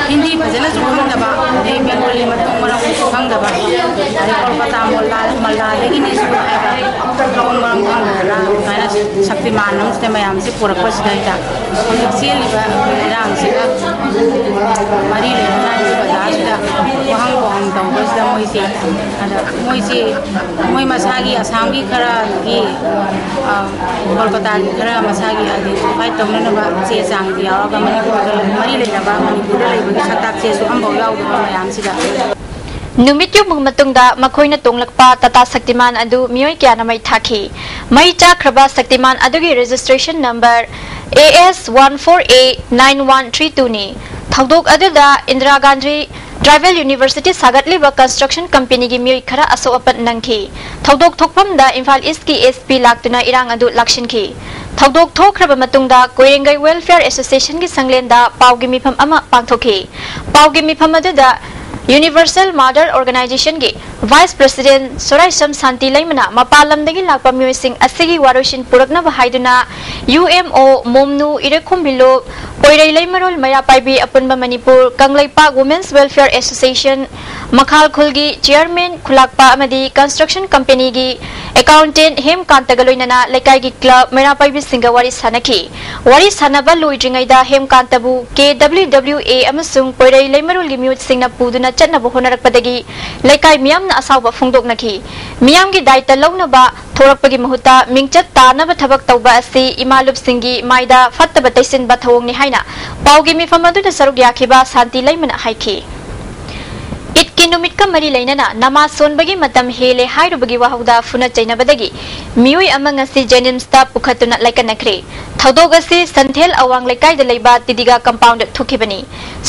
ꯍꯤꯟꯗꯤ ꯐꯖꯅꯁꯨ ꯈꯪꯗꯕ, ꯑꯗꯩ ꯕꯦꯡꯒꯣꯂꯤ ꯃꯊꯣꯡ ꯃꯔꯝꯁꯨ ꯈꯪꯗꯕ, ꯑꯗꯩ ꯀꯣꯜꯀꯇꯥ ꯃꯣꯜꯂꯥ-, ꯃꯜꯂꯥꯗꯒꯤꯅꯦꯁꯨ ꯍꯥꯏꯕ ꯃꯊꯣꯡ ꯃꯔꯝ ꯈꯪꯗꯗꯅ ꯑꯗꯨꯃꯥꯏꯅ ꯁꯛꯇꯤꯃꯥꯟ ꯑꯃꯁꯤꯗ ꯃꯌꯥꯝꯁꯦ ꯄꯨꯔꯛꯄꯁꯤꯗꯩꯗ ꯍꯧꯖꯤꯛ ꯆꯦꯜꯂꯤꯕ ꯏꯔꯥꯡꯁꯤꯒ ꯃꯔꯤ ꯂꯩꯅꯅ ꯑꯩꯈꯣꯏ ꯕꯖꯥꯔꯁꯤꯗ ꯋꯥꯍꯪ ꯄꯥꯎꯍꯪ ꯇꯧꯕꯁꯤꯗ ꯃꯣꯏꯁꯦ, ꯑꯗ ꯃꯣꯏꯁꯦ ꯃꯣꯏ ꯃꯁꯥꯒꯤ ꯑꯁꯥꯝꯒꯤ ꯈꯔ, ꯑꯗꯒꯤ, ꯑ, ꯀꯣꯜꯀꯇꯥꯒꯤ ꯈꯔ ꯃꯁꯥꯒꯤ identify ꯇꯧꯅꯅꯕ ꯆꯦ ꯆꯥꯡ ꯌꯥꯎꯔꯒ ꯃꯅꯤꯄꯨꯔꯗ ꯃꯔꯤ ꯂꯩꯅꯕ, ꯃꯅꯤꯄꯨꯔꯗ ꯂꯩꯕꯒꯤ ꯁꯛꯇꯥꯛ ꯆꯦꯁꯨ ꯑꯃꯐꯥꯎ ꯌꯥꯎꯗꯕ ꯃꯌꯥꯝꯁꯤꯗ꯫ ꯅꯨꯃꯤꯠ ꯌꯨꯡꯕ ꯃꯇꯨꯡꯗ ꯃꯈꯣꯏꯅ ꯇꯣꯡꯂꯛꯄ Tata Shaktiman ꯑꯗꯨ ꯃꯤꯑꯣꯏ ꯀꯌꯥꯅ ꯃꯩ ꯊꯥꯈꯤ꯫ ꯃꯩ ꯆꯥꯛꯈ꯭ꯔꯕ Shaktiman ꯑꯗꯨꯒꯤ registration number A S one four A nine one three twoꯅꯤ꯫ ꯊꯧꯗꯣꯛ ꯑꯗꯨꯗ Indira Gandhi Tribal University ꯁꯥꯒꯠꯂꯤꯕ construction companyꯒꯤ ꯃꯤꯑꯣꯏ ꯈꯔ ꯑꯁꯣꯛ ꯑꯄꯟ ꯅꯪꯈꯤ꯫ ꯊꯧꯗꯣꯛ ꯊꯣꯛꯐꯝꯗ ꯏꯝꯐꯥꯜ Eastꯀꯤ S P ꯂꯥꯛꯇꯨꯅ ꯏꯔꯥꯡ ꯑꯗꯨ ꯂꯥꯛꯁꯤꯟꯈꯤ꯫ ꯊꯧꯗꯣꯛ ꯊꯣꯛꯈ꯭ꯔꯕ ꯃꯇꯨꯡꯗ ꯀꯣꯏꯔꯦꯡꯒꯩ Welfare Associationꯒꯤ ꯁꯪꯂꯦꯟꯗ ꯄꯥꯎꯒꯤ ꯃꯤꯐꯝ ꯑꯃ ꯄꯥꯡꯊꯣꯛꯈꯤ꯫ ꯄꯥꯎꯒꯤ ꯃꯤꯐꯝ ꯑꯗꯨꯗ Universal Mother Organizationꯒꯤ Vice President ꯁꯣꯔꯥꯏꯁꯝ ꯁꯥꯟꯇꯤ ꯂꯩꯃꯅ ꯃꯄꯥꯟ ꯂꯝꯗꯒꯤ ꯂꯥꯛꯄ ꯃꯤꯑꯣꯏꯁꯤꯡ ꯑꯁꯤꯒꯤ ꯋꯥꯔꯣꯏꯁꯤꯟ ꯄꯨꯔꯛꯅꯕ ꯍꯥꯏꯗꯨꯅ U M O ꯃꯣꯝꯅꯨ ꯏꯔꯦꯛꯈꯨꯝꯕꯤꯂꯨ ꯄꯣꯏꯔꯩ ꯂꯩꯃꯔꯣꯜ ꯃꯩꯔꯥ ꯄꯥꯏꯕꯤ ꯑꯄꯨꯟꯕ Manipur Kangleipak Women's Welfare Association ꯃꯈꯥꯜ ꯈꯨꯜꯒꯤ chairman ꯈꯨꯂꯥꯛꯄ ꯑꯃꯗꯤ construction companyꯒꯤ ꯑꯦꯀꯥꯎꯟꯇꯦꯟ ꯍꯦꯝꯀꯥꯟꯇꯒ ꯂꯣꯏꯅꯅ ꯂꯩꯀꯥꯏꯒꯤ ꯀ꯭ꯂꯕ ꯃꯩꯔꯥ ꯄꯥꯏꯕꯤꯁꯤꯡꯒ ꯋꯥꯔꯤ ꯁꯥꯟꯅꯈꯤ꯫ ꯋꯥꯔꯤ ꯁꯥꯟꯅꯕ ꯂꯣꯏꯗ꯭ꯔꯤꯉꯩꯗ ꯍꯦꯝꯀꯥꯟꯇꯕꯨ ꯀꯦ ꯗꯕ꯭ꯂꯤꯎ ꯗꯕ꯭ꯂꯤꯎ ꯑꯦ ꯑꯃꯁꯨꯡ ꯄꯣꯏꯔꯩ ꯂꯩꯃꯔꯣꯜꯒꯤ ꯃꯤꯍꯨꯠꯁꯤꯡꯅ ꯄꯨꯗꯨꯅ ꯆꯠꯅꯕ ꯍꯣꯠꯅꯔꯛꯄꯗꯒꯤ ꯂꯩꯀꯥꯏ ꯃꯤꯌꯥꯝꯅ ꯑꯁꯥꯎꯕ ꯐꯣꯡꯗꯣꯛꯅꯈꯤ꯫ ꯃꯤꯌꯥꯝꯒꯤ ꯗꯥꯏꯇ ꯂꯧꯅꯕ ꯊꯣꯔꯛꯄꯒꯤ ꯃꯍꯨꯠꯇ ꯃꯤꯡꯆꯠ ꯇꯥꯅꯕ ꯊꯕꯛ ꯇꯧꯕ ꯑꯁꯤ ꯏꯃꯥꯂꯨꯞꯁꯤꯡꯒꯤ ꯃꯥꯏꯗ ꯐꯠꯇꯕ ꯇꯩꯁꯤꯟꯕ ꯊꯧꯑꯣꯡꯅꯤ ꯍꯥꯏꯅ ꯄꯥꯎꯒꯤ ꯃꯤꯐꯝ ꯑꯗꯨꯗ ꯁꯔꯨꯛ ꯌꯥꯈꯤꯕ ꯁꯥꯟꯇꯤ ꯂꯩꯃꯅ ꯍꯥꯏꯈꯤ꯫ ꯏꯗꯀꯤ ꯅꯨꯃꯤꯠꯀ ꯃꯔꯤ ꯂꯩꯅꯅ ꯅꯃꯥꯖ ꯁꯣꯟꯕꯒꯤ ꯃꯇꯝ ꯍꯦꯜꯂꯦ ꯍꯥꯏꯔꯨꯕꯒꯤ ꯋꯥꯍꯧꯗ ꯐꯨꯅ ꯆꯩꯅꯕꯗꯒꯤ ꯃꯤꯑꯣꯏ ꯑꯃ ꯉꯁꯤ ꯖꯦꯅꯤꯝꯁꯇ ꯄꯨꯈꯠꯇꯨꯅ ꯂꯥꯏꯀꯠꯅꯈ꯭ꯔꯦ꯫ ꯊꯧꯗꯣꯛ ꯑꯁꯤ ꯁꯟꯊꯦꯜ ꯑꯋꯥꯡ ꯂꯩꯀꯥꯏꯗ ꯂꯩꯕ ꯇꯤꯗꯤꯒꯥ ꯀꯝꯄꯥꯎꯟꯗ ꯊꯣꯛꯈꯤꯕꯅꯤ꯫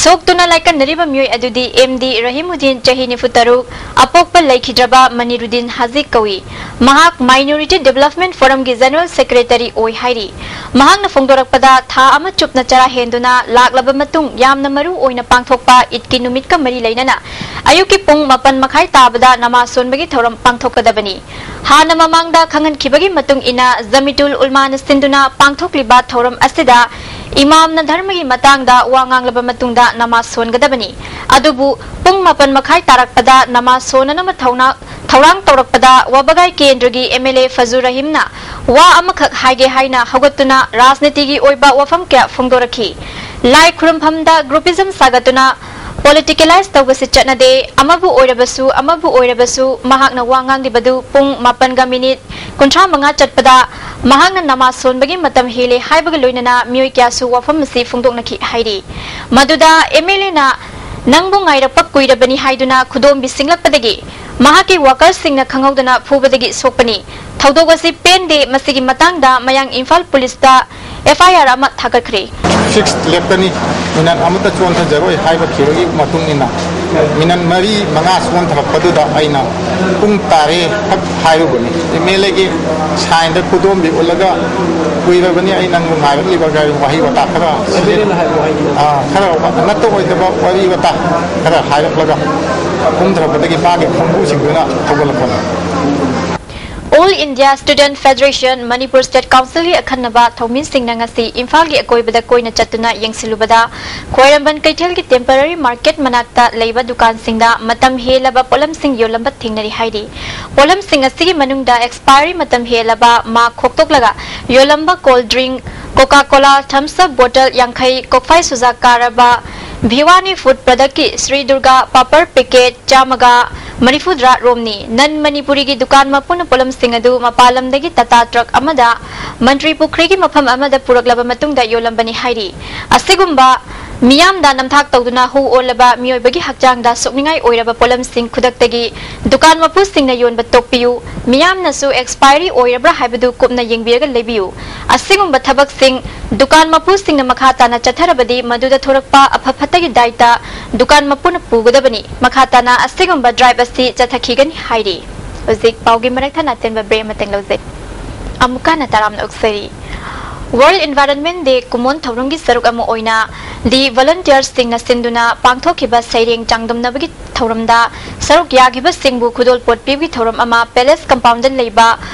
ꯁꯣꯛꯇꯨꯅ ꯂꯥꯏꯀꯠꯅꯔꯤꯕ ꯃꯤꯑꯣꯏ ꯑꯗꯨꯗꯤ ꯑꯦꯝ ꯗꯤ ꯔꯍꯤꯃꯨꯗꯤꯟ, ꯆꯍꯤ ꯅꯤꯐꯨ ꯇꯔꯨꯛ, ꯑꯄꯣꯛꯄ ꯂꯩꯈꯤꯗ꯭ꯔꯕ ꯃꯅꯤꯔꯨꯗꯤꯟ ꯍꯥꯖꯤꯛ ꯀꯧꯏ꯫ ꯃꯍꯥꯛ ꯃꯥꯏꯅꯣꯔꯤꯇꯤ ꯗꯤꯚꯦꯂꯞꯃꯦꯟ ꯐꯣꯔꯝꯒꯤ ꯖꯦꯅꯔꯦꯜ ꯁꯦꯀ꯭ꯔꯦꯇꯔꯤ ꯑꯣꯏ ꯍꯥꯏꯔꯤ꯫ ꯃꯍꯥꯛꯅ ꯐꯣꯡꯗꯣꯔꯛꯄꯗ, ꯊꯥ ꯑꯃ ꯆꯨꯞꯅ ꯆꯔꯥ ꯍꯦꯟꯗꯨꯅ ꯂꯥꯛꯂꯕ ꯃꯇꯨꯡ ꯌꯥꯝꯅ ꯃꯔꯨ ꯑꯣꯏꯅ ꯄꯥꯡꯊꯣꯛꯄ ꯏꯗꯀꯤ ꯅꯨꯃꯤꯠꯀ ꯃꯔꯤ ꯂꯩꯅꯅ ꯑꯌꯨꯛꯀꯤ ꯄꯨꯡ ꯃꯥꯄꯟ ꯃꯈꯥꯏ ꯇꯥꯕꯗ ꯅꯃꯥꯖ ꯁꯣꯟꯕꯒꯤ ꯊꯧꯔꯝ ꯄꯥꯡꯊꯣꯛꯀꯗꯕꯅꯤ꯫ ꯍꯥꯟꯅ ꯃꯃꯥꯡꯗ ꯈꯪꯍꯟꯈꯤꯕꯒꯤ ꯃꯇꯨꯡ ꯏꯟꯅ, ꯖꯃꯤꯇꯨꯜ ꯎꯜꯃꯥꯅ ꯁꯤꯟꯗꯨꯅ ꯄꯥꯡꯊꯣꯛꯂꯤꯕ ꯊꯧꯔꯝ ꯑꯁꯤꯗ ꯏꯃꯥꯝꯅ ꯙꯔꯃꯒꯤ ꯃꯇꯥꯡꯗ ꯋꯥ ꯉꯥꯡꯂꯕ ꯃꯇꯨꯡꯗ ꯅꯃꯥꯖ ꯁꯣꯟꯒꯗꯕꯅꯤ꯫ ꯑꯗꯨꯕꯨ ꯄꯨꯡ ꯃꯥꯄꯟ ꯃꯈꯥꯏ ꯇꯥꯔꯛꯄꯗ ꯅꯃꯥꯖ ꯁꯣꯟꯅꯅꯕ ꯊꯧꯅ-, ꯊꯧꯔꯥꯡ ꯇꯧꯔꯛꯄꯗ ꯋꯥꯕꯒꯥꯏ ꯀꯦꯟꯗ꯭ꯔꯒꯤ ꯑꯦꯝ ꯑꯦꯜ ꯑꯦ ꯐꯖꯨ ꯔꯍꯤꯝꯅ ꯋꯥ ꯑꯃꯈꯛ ꯍꯥꯏꯒꯦ ꯍꯥꯏꯅ ꯍꯧꯒꯠꯇꯨꯅ ꯔꯥꯖꯅꯤꯇꯤꯒꯤ ꯑꯣꯏꯕ ꯋꯥꯐꯝ ꯀꯌꯥ ꯐꯣꯡꯗꯣꯔꯛꯈꯤ꯫ ꯂꯥꯏ ꯈꯨꯔꯨꯝꯐꯝꯗ ꯒ꯭ꯔꯨꯄꯤꯖꯝ ꯁꯥꯒꯠꯇꯨꯅ ꯄꯣꯂꯤꯇꯤꯀꯦꯂꯥꯏꯖ ꯇꯧꯕꯁꯤ ꯆꯠꯅꯗꯦ꯫ ꯑꯃꯕꯨ ꯑꯣꯏꯔꯕꯁꯨ, ꯑꯃꯕꯨ ꯑꯣꯏꯔꯕꯁꯨ ꯃꯍꯥꯛꯅ ꯋꯥ ꯉꯥꯡꯂꯤꯕꯗꯨ ꯄꯨꯡ ꯃꯥꯄꯟꯒ ꯃꯤꯅꯤꯠ ꯀꯨꯟꯊ꯭ꯔꯥ ꯃꯉꯥ ꯆꯠꯄꯗ ꯃꯍꯥꯛꯅ ꯅꯃꯥꯖ ꯁꯣꯟꯕꯒꯤ ꯃꯇꯝ ꯍꯦꯜꯂꯦ ꯍꯥꯏꯕꯒ ꯂꯣꯏꯅꯅ ꯃꯤꯑꯣꯏ ꯀꯌꯥꯁꯨ ꯋꯥꯐꯝ ꯑꯁꯤ ꯐꯣꯡꯗꯣꯛꯅꯈꯤ ꯍꯥꯏꯔꯤ꯫ ꯃꯗꯨꯗ ꯑꯦꯝ ꯑꯦꯜ ꯑꯦꯅ "ꯅꯪꯕꯨ ꯉꯥꯏꯔꯛꯄ ꯀꯨꯏꯔꯕꯅꯤ" ꯍꯥꯏꯗꯨꯅ ꯈꯨꯗꯣꯝꯕꯤ ꯁꯤꯡꯂꯛꯄꯗꯒꯤ ꯃꯍꯥꯛꯀꯤ ꯋꯥꯀꯔꯁꯤꯡꯅ ꯈꯪꯍꯧꯗꯅ ꯐꯨꯕꯗꯒꯤ ꯁꯣꯛꯄꯅꯤ꯫ ꯊꯧꯗꯣꯛ ꯑꯁꯤ ꯄꯦꯟꯗꯦ꯫ ꯃꯁꯤꯒꯤ ꯃꯇꯥꯡꯗ ꯃꯌꯥꯡ ꯏꯝꯐꯥꯜ ꯄꯨꯂꯤꯁꯇ ꯑꯦꯐ ꯑꯥꯏ ꯑꯥꯔ ꯑꯃ ꯊꯥꯒꯠꯈ꯭ꯔꯦ꯫ ꯐꯤꯛꯁ ꯂꯦꯞꯀꯅꯤ, ꯃꯤꯅꯠ ꯑꯃꯠꯇ ꯆꯣꯟꯊꯖꯔꯣꯏ ꯍꯥꯏꯕꯈꯤꯕꯒꯤ ꯃꯇꯨꯡ ꯏꯟꯅ ꯃꯤꯅꯠ ꯃꯔꯤ ꯃꯉꯥ ꯆꯣꯟꯊꯔꯛꯄꯗꯨꯗ ꯑꯩꯅ "ꯄꯨꯡ ꯇꯥꯔꯦ" ꯈꯛ ꯍꯥꯏꯔꯨꯕꯅꯤ꯫ ꯑꯦꯝ ꯑꯦꯜ ꯑꯦꯒꯤ ꯁꯥꯏꯟꯗ ꯈꯨꯗꯣꯝꯕꯤ ꯎꯠꯂꯒ "ꯀꯨꯏꯔꯕꯅꯤ ꯑꯩ ꯅꯪꯕꯨ ꯉꯥꯏꯔꯛꯂꯤꯕ" ꯀꯥꯏꯅ ꯋꯥꯍꯩ ꯋꯥꯇꯥ ꯈꯔ ꯁꯤꯖꯤꯟꯅ-, ꯑꯥ, ꯈꯔ ꯑꯅꯠꯇ ꯑꯣꯏꯗꯕ ꯋꯥꯔꯤ ꯋꯥꯇꯥ ꯈꯔ ꯍꯥꯏꯔꯛꯂꯒ ꯀꯨꯝꯊꯔꯛꯄꯗꯒꯤ ꯃꯥꯒꯤ ꯈꯣꯡꯕꯨꯁꯤꯡꯗꯨꯅ ꯍꯧꯒꯠꯂꯛꯄꯅꯤ꯫ All India Student Federation Manipur State Councilꯒꯤ ꯑꯈꯟꯅꯕ ꯊꯧꯃꯤꯁꯤꯡꯅ ꯉꯁꯤ ꯏꯝꯐꯥꯜꯒꯤ ꯑꯀꯣꯏꯕꯗ ꯀꯣꯏꯅ ꯆꯠꯇꯨꯅ ꯌꯦꯡꯁꯤꯜꯂꯨꯕꯗ, ꯈ꯭ꯋꯥꯏꯔꯝꯕꯟ ꯀꯩꯊꯦꯜꯒꯤ temporary market ꯃꯅꯥꯛꯇ ꯂꯩꯕ ꯗꯨꯀꯥꯟꯁꯤꯡꯗ ꯃꯇꯝ ꯍꯦꯜꯂꯕ ꯄꯣꯠꯂꯝꯁꯤꯡ ꯌꯣꯜꯂꯝꯕ ꯊꯦꯡꯅꯔꯤ ꯍꯥꯏꯔꯤ꯫ ꯄꯣꯠꯂꯝꯁꯤꯡ ꯑꯁꯤꯒꯤ ꯃꯅꯨꯡꯗ expiry ꯃꯇꯝ ꯍꯦꯜꯂꯕ ꯃꯥꯛ ꯈꯣꯛꯇꯣꯛꯂꯒ ꯌꯣꯜꯂꯝꯕ cold drink, Coca Cola, Thums Up bottle ꯌꯥꯡꯈꯩ, ꯀꯣꯛꯐꯥꯏ ꯁꯨꯖꯥꯛ ꯀꯥꯔꯕ ꯚꯤꯋꯥꯅꯤ food productꯀꯤ ꯁ꯭ꯔꯤ ꯗꯨꯔꯒꯥ ꯄꯥꯄꯔ packet ꯆꯥꯝꯃꯒ ꯃꯔꯤꯐꯨꯇꯔꯥ ꯔꯣꯝꯅꯤ꯫ ꯅꯟ ꯃꯅꯤꯄꯨꯔꯤꯒꯤ ꯗꯨꯀꯥꯟ ꯃꯄꯨꯅ ꯄꯣꯠꯂꯝꯁꯤꯡ ꯑꯗꯨ ꯃꯄꯥꯟ ꯂꯝꯗꯒꯤ ꯇꯥꯇꯥ ꯇ꯭ꯔꯛ ꯑꯃꯗ ꯃꯟꯇ꯭ꯔꯤ ꯄꯨꯈ꯭ꯔꯤꯒꯤ ꯃꯐꯝ ꯑꯃꯗ ꯄꯨꯔꯛꯂꯕ ꯃꯇꯨꯡꯗ ꯌꯣꯜꯂꯝꯕꯅꯤ ꯍꯥꯏꯔꯤ꯫ ꯑꯁꯤꯒꯨꯝꯕ ꯃꯤꯌꯥꯝꯗ ꯅꯝꯊꯥꯛ ꯇꯧꯗꯨꯅ ꯍꯨ ꯑꯣꯜꯂꯕ ꯃꯤꯑꯣꯏꯕꯒꯤ ꯍꯛꯆꯥꯡꯗ ꯁꯣꯛꯅꯤꯡꯉꯥꯏ ꯑꯣꯏꯔꯕ ꯄꯣꯠꯂꯝꯁꯤꯡ ꯈꯨꯗꯛꯇꯒꯤ ꯗꯨꯀꯥꯟ ꯃꯄꯨꯁꯤꯡꯅ ꯌꯣꯟꯕ ꯇꯣꯛꯄꯤꯌꯨ꯫ ꯃꯤꯌꯥꯝꯅꯁꯨ expiry ꯑꯣꯏꯔꯕ꯭ꯔꯥ ꯍꯥꯏꯕꯗꯨ ꯀꯨꯞꯅ ꯌꯦꯡꯕꯤꯔꯒ ꯂꯩꯕꯤꯌꯨ꯫ ꯑꯁꯤꯒꯨꯝꯕ ꯊꯕꯛꯁꯤꯡ ꯗꯨꯀꯥꯟ ꯃꯄꯨꯁꯤꯡꯅ ꯃꯈꯥ ꯇꯥꯅ ꯆꯠꯊꯔꯕꯗꯤ ꯃꯗꯨꯗ ꯊꯣꯔꯛꯄ ꯑꯐ ꯐꯠꯇꯒꯤ ꯗꯥꯏꯇ ꯗꯨꯀꯥꯟ ꯃꯄꯨꯅ ꯄꯨꯒꯗꯕꯅꯤ꯫ ꯃꯈꯥ ꯇꯥꯅ ꯑꯁꯤꯒꯨꯝꯕ drive ꯑꯁꯤ ꯆꯠꯊꯈꯤꯒꯅꯤ ꯍꯥꯏꯔꯤ꯫ ꯍꯧꯖꯤꯛ ꯄꯥꯎꯒꯤ ꯃꯔꯛ ꯊꯠꯅ ꯑꯇꯦꯟꯕ break ꯑꯃꯇꯪ ꯂꯧꯖꯩ꯫ ꯑꯃꯨꯛꯀ ꯍꯟꯅ ꯇꯔꯥꯝꯅ ꯑꯣꯛꯆꯔꯤ꯫ World Environment Day ꯀꯨꯃꯣꯟ ꯊꯧꯔꯝꯒꯤ ꯁꯔꯨꯛ ꯑꯃ ꯑꯣꯏꯅ The Volunteersꯁꯤꯡꯅ ꯁꯤꯟꯗꯨꯅ ꯄꯥꯡꯊꯣꯛꯈꯤꯕ ꯁꯩꯔꯦꯡ ꯆꯥꯡꯗꯝꯅꯕꯒꯤ ꯊꯧꯔꯝꯗ ꯁꯔꯨꯛ ꯌꯥꯈꯤꯕꯁꯤꯡꯕꯨ ꯈꯨꯗꯣꯜꯄꯣꯠ ꯄꯤꯕꯒꯤ ꯊꯧꯔꯝ ꯑꯃ Palace Compoundꯗ ꯂꯩꯕ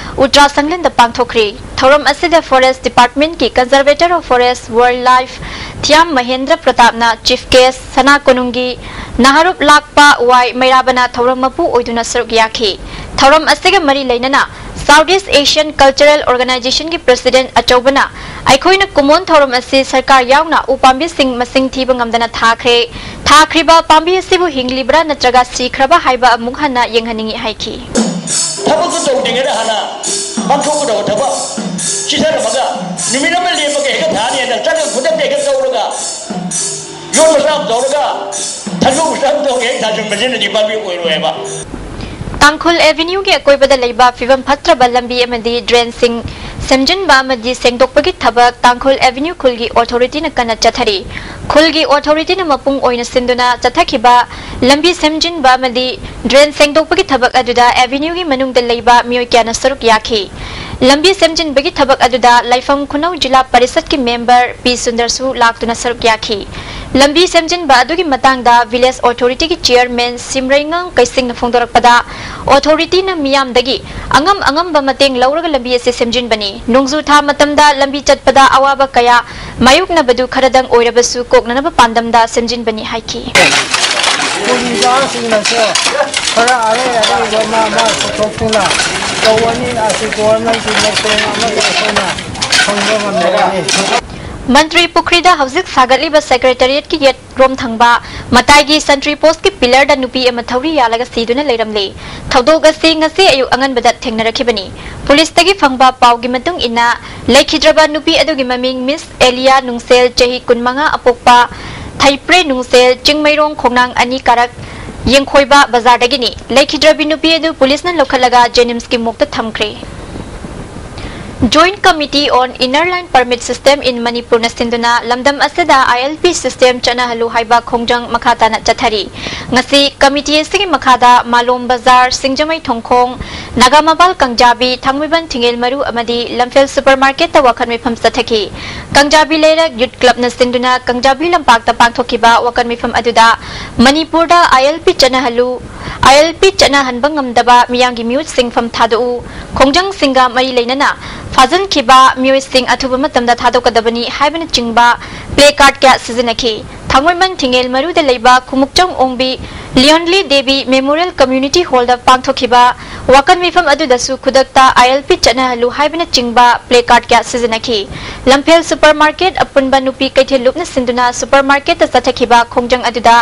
ꯎꯇ꯭ꯔꯥ ꯁꯪꯂꯦꯟꯗ ꯄꯥꯡꯊꯣꯛꯈ꯭ꯔꯤ꯫ ꯊꯧꯔꯝ ꯑꯁꯤꯗ Forest Departmentꯀꯤ Conservator of Forest Wildlife Thiyam Mahendra ꯄ꯭ꯔꯇꯥꯞꯅ chief guest, ꯁꯅꯥ ꯀꯣꯅꯨꯡꯒꯤ ꯅꯍꯥꯔꯨꯞ ꯂꯥꯛꯄ ꯋꯥꯏ ꯃꯩꯔꯥꯕꯅ ꯊꯧꯔꯝ ꯃꯄꯨ ꯑꯣꯏꯗꯨꯅ ꯁꯔꯨꯛ ꯌꯥꯈꯤ꯫ ꯊꯧꯔꯝ ꯑꯁꯤꯒ ꯃꯔꯤ ꯂꯩꯅꯅ South East Asian Cultural Organizationꯒꯤ president ꯑꯆꯧꯕꯅ ꯑꯩꯈꯣꯏꯅ ꯀꯨꯃꯣꯟ ꯊꯧꯔꯝ ꯑꯁꯤ ꯁꯔꯀꯥꯔ ꯌꯥꯎꯅ ꯎ ꯄꯥꯝꯕꯤꯁꯤꯡ ꯃꯁꯤꯡ ꯊꯤꯕ ꯉꯝꯗꯅ ꯊꯥꯈ꯭ꯔꯦ꯫ ꯊꯥꯈ꯭ꯔꯤꯕ ꯄꯥꯝꯕꯤ ꯑꯁꯤꯕꯨ ꯍꯤꯡꯂꯤꯕ꯭ꯔꯥ ꯅꯠꯇ꯭ꯔꯒ ꯁꯤꯈ꯭ꯔꯕ ꯍꯥꯏꯕ ꯑꯃꯨꯛ ꯍꯟꯅ ꯌꯦꯡꯍꯟꯅꯤꯡꯏ ꯍꯥꯏꯈꯤ꯫ ꯊꯕꯛꯇꯨ ꯇꯧꯗ꯭ꯔꯤꯉꯩꯗ ꯍꯥꯟꯅ ꯄꯥꯡꯊꯣꯛꯀꯗꯕ ꯊꯕꯛ ꯆꯤꯊꯔꯝꯃꯒ ꯅꯨꯃꯤꯠ ꯑꯃ ꯂꯦꯞꯄꯒ ꯍꯦꯛꯇ ꯊꯥꯅꯤ ꯍꯥꯏꯅ ꯆꯠꯂꯒ ꯈꯨꯗꯛꯇ ꯍꯦꯛꯇ ꯇꯧꯔꯒ ꯌꯣꯠ ꯃꯆꯥ ꯑꯃ ꯇꯧꯔꯒ ꯊꯥꯡꯖꯧ ꯃꯆꯥ ꯑꯃ ꯇꯧꯔꯒ ꯍꯦꯛ ꯊꯥꯖꯤꯟꯕꯁꯤꯅꯗꯤ ꯄꯥꯝꯕꯤ ꯑꯣꯏꯔꯣꯏꯕ꯫ ꯇꯥꯡꯈꯨꯜ Avenueꯒꯤ ꯑꯀꯣꯏꯕꯗ ꯂꯩꯕ ꯐꯤꯕꯝ ꯐꯠꯇ꯭ꯔꯕ ꯂꯝꯕꯤ ꯑꯃꯗꯤ drainꯁꯤꯡ ꯁꯦꯝꯖꯤꯟꯕ ꯑꯃꯗꯤ ꯁꯦꯡꯗꯣꯛꯄꯒꯤ ꯊꯕꯛ ꯇꯥꯡꯈꯨꯜ Avenue ꯈꯨꯜꯒꯤ authorityꯅ ꯀꯟꯅ ꯆꯠꯊꯔꯤ꯫ ꯈꯨꯜꯒꯤ authorityꯅ ꯃꯄꯨꯡ ꯑꯣꯏꯅ ꯁꯤꯟꯗꯨꯅ ꯆꯠꯊꯈꯤꯕ ꯂꯝꯕꯤ ꯁꯦꯝꯖꯤꯟꯕ ꯑꯃꯗꯤ drain ꯁꯦꯡꯗꯣꯛꯄꯒꯤ ꯊꯕꯛ ꯑꯗꯨꯗ Avenueꯒꯤ ꯃꯅꯨꯡꯗ ꯂꯩꯕ ꯃꯤꯑꯣꯏ ꯀꯌꯥꯅ ꯁꯔꯨꯛ ꯌꯥꯈꯤ꯫ ꯂꯝꯕꯤ ꯁꯦꯝꯖꯤꯟꯕꯒꯤ ꯊꯕꯛ ꯑꯗꯨꯗ ꯂꯥꯏꯐꯝ ꯈꯨꯅꯧ ꯖꯤꯂꯥ ꯄꯔꯤꯁꯠꯀꯤ member ꯄꯤ ꯁꯨꯟꯗꯔꯁꯨ ꯂꯥꯛꯇꯨꯅ ꯁꯔꯨꯛ ꯌꯥꯈꯤ꯫ ꯂꯝꯕꯤ ꯁꯦꯝꯖꯤꯟꯕ ꯑꯗꯨꯒꯤ ꯃꯇꯥꯡꯗ village authorityꯒꯤ chairman ꯁꯤꯝꯔꯩꯉꯥꯡ ꯀꯩꯁꯤꯡꯅ ꯐꯣꯡꯗꯣꯔꯛꯄꯗ, authorityꯅ ꯃꯤꯌꯥꯝꯗꯒꯤ ꯑꯉꯝ ꯑꯉꯝꯕ ꯃꯇꯦꯡ ꯂꯧꯔꯒ ꯂꯝꯕꯤ ꯑꯁꯤ ꯁꯦꯝꯖꯤꯟꯕꯅꯤ꯫ ꯅꯣꯡꯖꯨ ꯊꯥ ꯃꯇꯝꯗ ꯂꯝꯕꯤ ꯆꯠꯄꯗ ꯑꯋꯥꯕ ꯀꯌꯥ ꯃꯥꯌꯣꯛꯅꯕꯗꯨ ꯈꯔꯗꯪ ꯑꯣꯏꯔꯕꯁꯨ ꯀꯣꯛꯅꯅꯕ ꯄꯥꯟꯗꯝꯗ ꯁꯦꯝꯖꯤꯟꯕꯅꯤ ꯍꯥꯏꯈꯤ꯫ ꯈꯨꯟꯖꯥꯁꯤꯡꯅꯁꯨ ꯈꯔ ꯑꯔꯩ ꯑꯔꯩꯕ ꯃꯥ ꯃꯥ ꯄꯨꯊꯣꯛꯇꯨꯅ ꯇꯧꯒꯅꯤ꯫ ꯑꯁꯤ ꯒꯣꯚꯔꯟꯃꯦꯟꯠꯀꯤ ꯃꯇꯦꯡ ꯑꯃꯁꯨ ꯑꯩꯈꯣꯏꯅ ꯐꯪꯕ ꯉꯝꯒꯅꯤ꯫ ꯃꯟꯇ꯭ꯔꯤ ꯄꯨꯈ꯭ꯔꯤꯗ ꯍꯧꯖꯤꯛ ꯁꯥꯒꯠꯂꯤꯕ ꯁꯦꯀ꯭ꯔꯦꯇꯔꯤꯌꯦꯠꯀꯤ ꯌꯦꯠꯔꯣꯝ ꯊꯪꯕ ꯃꯇꯥꯏꯒꯤ ꯁꯟꯇ꯭ꯔꯤ ꯄꯣꯁꯀꯤ ꯄꯤꯂꯔꯗ ꯅꯨꯄꯤ ꯑꯃ ꯊꯧꯔꯤ ꯌꯥꯜꯂꯒ ꯁꯤꯗꯨꯅ ꯂꯩꯔꯝꯂꯦ꯫ ꯊꯧꯗꯣꯛ ꯑꯁꯤ ꯉꯁꯤ ꯑꯌꯨꯛ ꯑꯉꯟꯕꯗ ꯊꯦꯡꯅꯔꯛꯈꯤꯕꯅꯤ꯫ ꯄꯨꯂꯤꯁꯇꯒꯤ ꯐꯪꯕ ꯄꯥꯎꯒꯤ ꯃꯇꯨꯡ ꯏꯟꯅ, ꯂꯩꯈꯤꯗ꯭ꯔꯕ ꯅꯨꯄꯤ ꯑꯗꯨꯒꯤ ꯃꯃꯤꯡ ꯃꯤꯁ ꯑꯦꯂꯤꯌꯥ ꯅꯨꯡꯁꯦꯜ, ꯆꯍꯤ ꯀꯨꯟꯃꯉꯥ, ꯑꯄꯣꯛꯄ ꯊꯩꯄ꯭ꯔꯦ ꯅꯨꯡꯁꯦꯜ, ꯆꯤꯡꯃꯩꯔꯣꯡ ꯈꯣꯡꯅꯥꯡ ꯑꯅꯤ ꯀꯥꯔꯛ ꯌꯦꯡꯈꯣꯏꯕ ꯕꯖꯥꯔꯗꯒꯤꯅꯤ꯫ ꯂꯩꯈꯤꯗ꯭ꯔꯕꯤ ꯅꯨꯄꯤ ꯑꯗꯨ ꯄꯨꯂꯤꯁꯅ ꯂꯧꯈꯠꯂꯒ ꯖꯦꯅꯤꯝꯁꯀꯤ ꯃꯣꯔꯒꯇ ꯊꯝꯈ꯭ꯔꯦ꯫ Joint Committee on Inner Line Permit System in Manipurꯅ ꯁꯤꯟꯗꯨꯅ ꯂꯝꯗꯝ ꯑꯁꯤꯗ ILP system ꯆꯠꯅꯍꯜꯂꯨ ꯍꯥꯏꯕ ꯈꯣꯡꯖꯪ ꯃꯈꯥ ꯇꯥꯅ ꯆꯠꯊꯔꯤ꯫ ꯉꯁꯤ ꯀꯃꯤꯇꯤ ꯑꯁꯤꯒꯤ ꯃꯈꯥꯗ ꯃꯥꯂꯣꯝ ꯕꯖꯥꯔ, ꯁꯤꯡꯖꯃꯩ ꯊꯣꯡꯈꯣꯡ, ꯅꯥꯒꯥꯃꯄꯥꯜ ꯀꯥꯡꯖꯥꯕꯤ, ꯊꯥꯡꯃꯩꯕꯟ ꯊꯤꯡꯉꯦꯜ ꯃꯔꯨ ꯑꯃꯗꯤ ꯂꯝꯐꯦꯜ ꯁꯨꯄꯔ ꯃꯥꯔꯀꯦꯠꯇ ꯋꯥꯈꯜ ꯃꯤꯐꯝ ꯆꯠꯊꯈꯤ꯫ ꯀꯥꯡꯖꯥꯕꯤ ꯂꯩꯔꯛ ꯌꯨꯠ ꯀ꯭ꯂꯕꯅ ꯁꯤꯟꯗꯨꯅ ꯀꯥꯡꯖꯥꯕꯤ ꯂꯝꯄꯥꯛꯇ ꯄꯥꯡꯊꯣꯛꯈꯤꯕ ꯋꯥꯈꯜ ꯃꯤꯐꯝ ꯑꯗꯨꯗ ꯃꯅꯤꯄꯨꯔꯗ ILP ꯆꯠꯅꯍꯜꯂꯨ, ILP ꯆꯠꯅꯍꯟꯕ ꯉꯝꯗꯕ ꯃꯤꯌꯥꯝꯒꯤ ꯃꯤꯍꯨꯠꯁꯤꯡ ꯐꯝ ꯊꯥꯗꯣꯛꯎ, ꯈꯣꯡꯖꯪꯁꯤꯡꯒ ꯃꯔꯤ ꯂꯩꯅꯅ ꯐꯥꯖꯤꯟꯈꯤꯕ ꯃꯤꯑꯣꯏꯁꯤꯡ ꯑꯊꯨꯕ ꯃꯇꯝꯗ ꯊꯥꯗꯣꯛꯀꯗꯕꯅꯤ ꯍꯥꯏꯕꯅꯆꯤꯡꯕ ꯄ꯭ꯂꯦ ꯀꯥꯔꯗ ꯀꯌꯥ ꯁꯤꯖꯤꯟꯅꯈꯤ꯫ ꯊꯥꯡꯃꯩꯕꯟ ꯊꯤꯡꯉꯦꯜ ꯃꯔꯨꯗ ꯂꯩꯕ ꯈꯨꯃꯨꯛꯆꯧ ꯑꯣꯡꯕꯤ ꯂꯤꯌꯣꯟꯂꯤ ꯗꯦꯕꯤ ꯃꯦꯃꯣꯔꯤꯌꯦꯜ ꯀꯝꯃ꯭ꯌꯨꯅꯤꯇꯤ ꯍꯣꯜꯗ ꯄꯥꯡꯊꯣꯛꯈꯤꯕ ꯋꯥꯀꯟ ꯃꯤꯐꯝ ꯑꯗꯨꯗꯁꯨ ꯈꯨꯗꯛꯇ ILP ꯆꯠꯅꯍꯜꯂꯨ ꯍꯥꯏꯕꯅꯆꯤꯡꯕ ꯄ꯭ꯂꯦ ꯀꯥꯔꯗ ꯀꯌꯥ ꯁꯤꯖꯤꯟꯅꯈꯤ꯫ ꯂꯝꯐꯦꯜ ꯁꯨꯄꯔ ꯃꯥꯔꯀꯦꯠ ꯑꯄꯨꯟꯕ ꯅꯨꯄꯤ ꯀꯩꯊꯦꯜ ꯂꯨꯞꯅ ꯁꯤꯟꯗꯨꯅ ꯁꯨꯄꯔ ꯃꯥꯔꯀꯦꯠꯇ ꯆꯠꯊꯈꯤꯕ ꯈꯣꯡꯖꯪ ꯑꯗꯨꯗ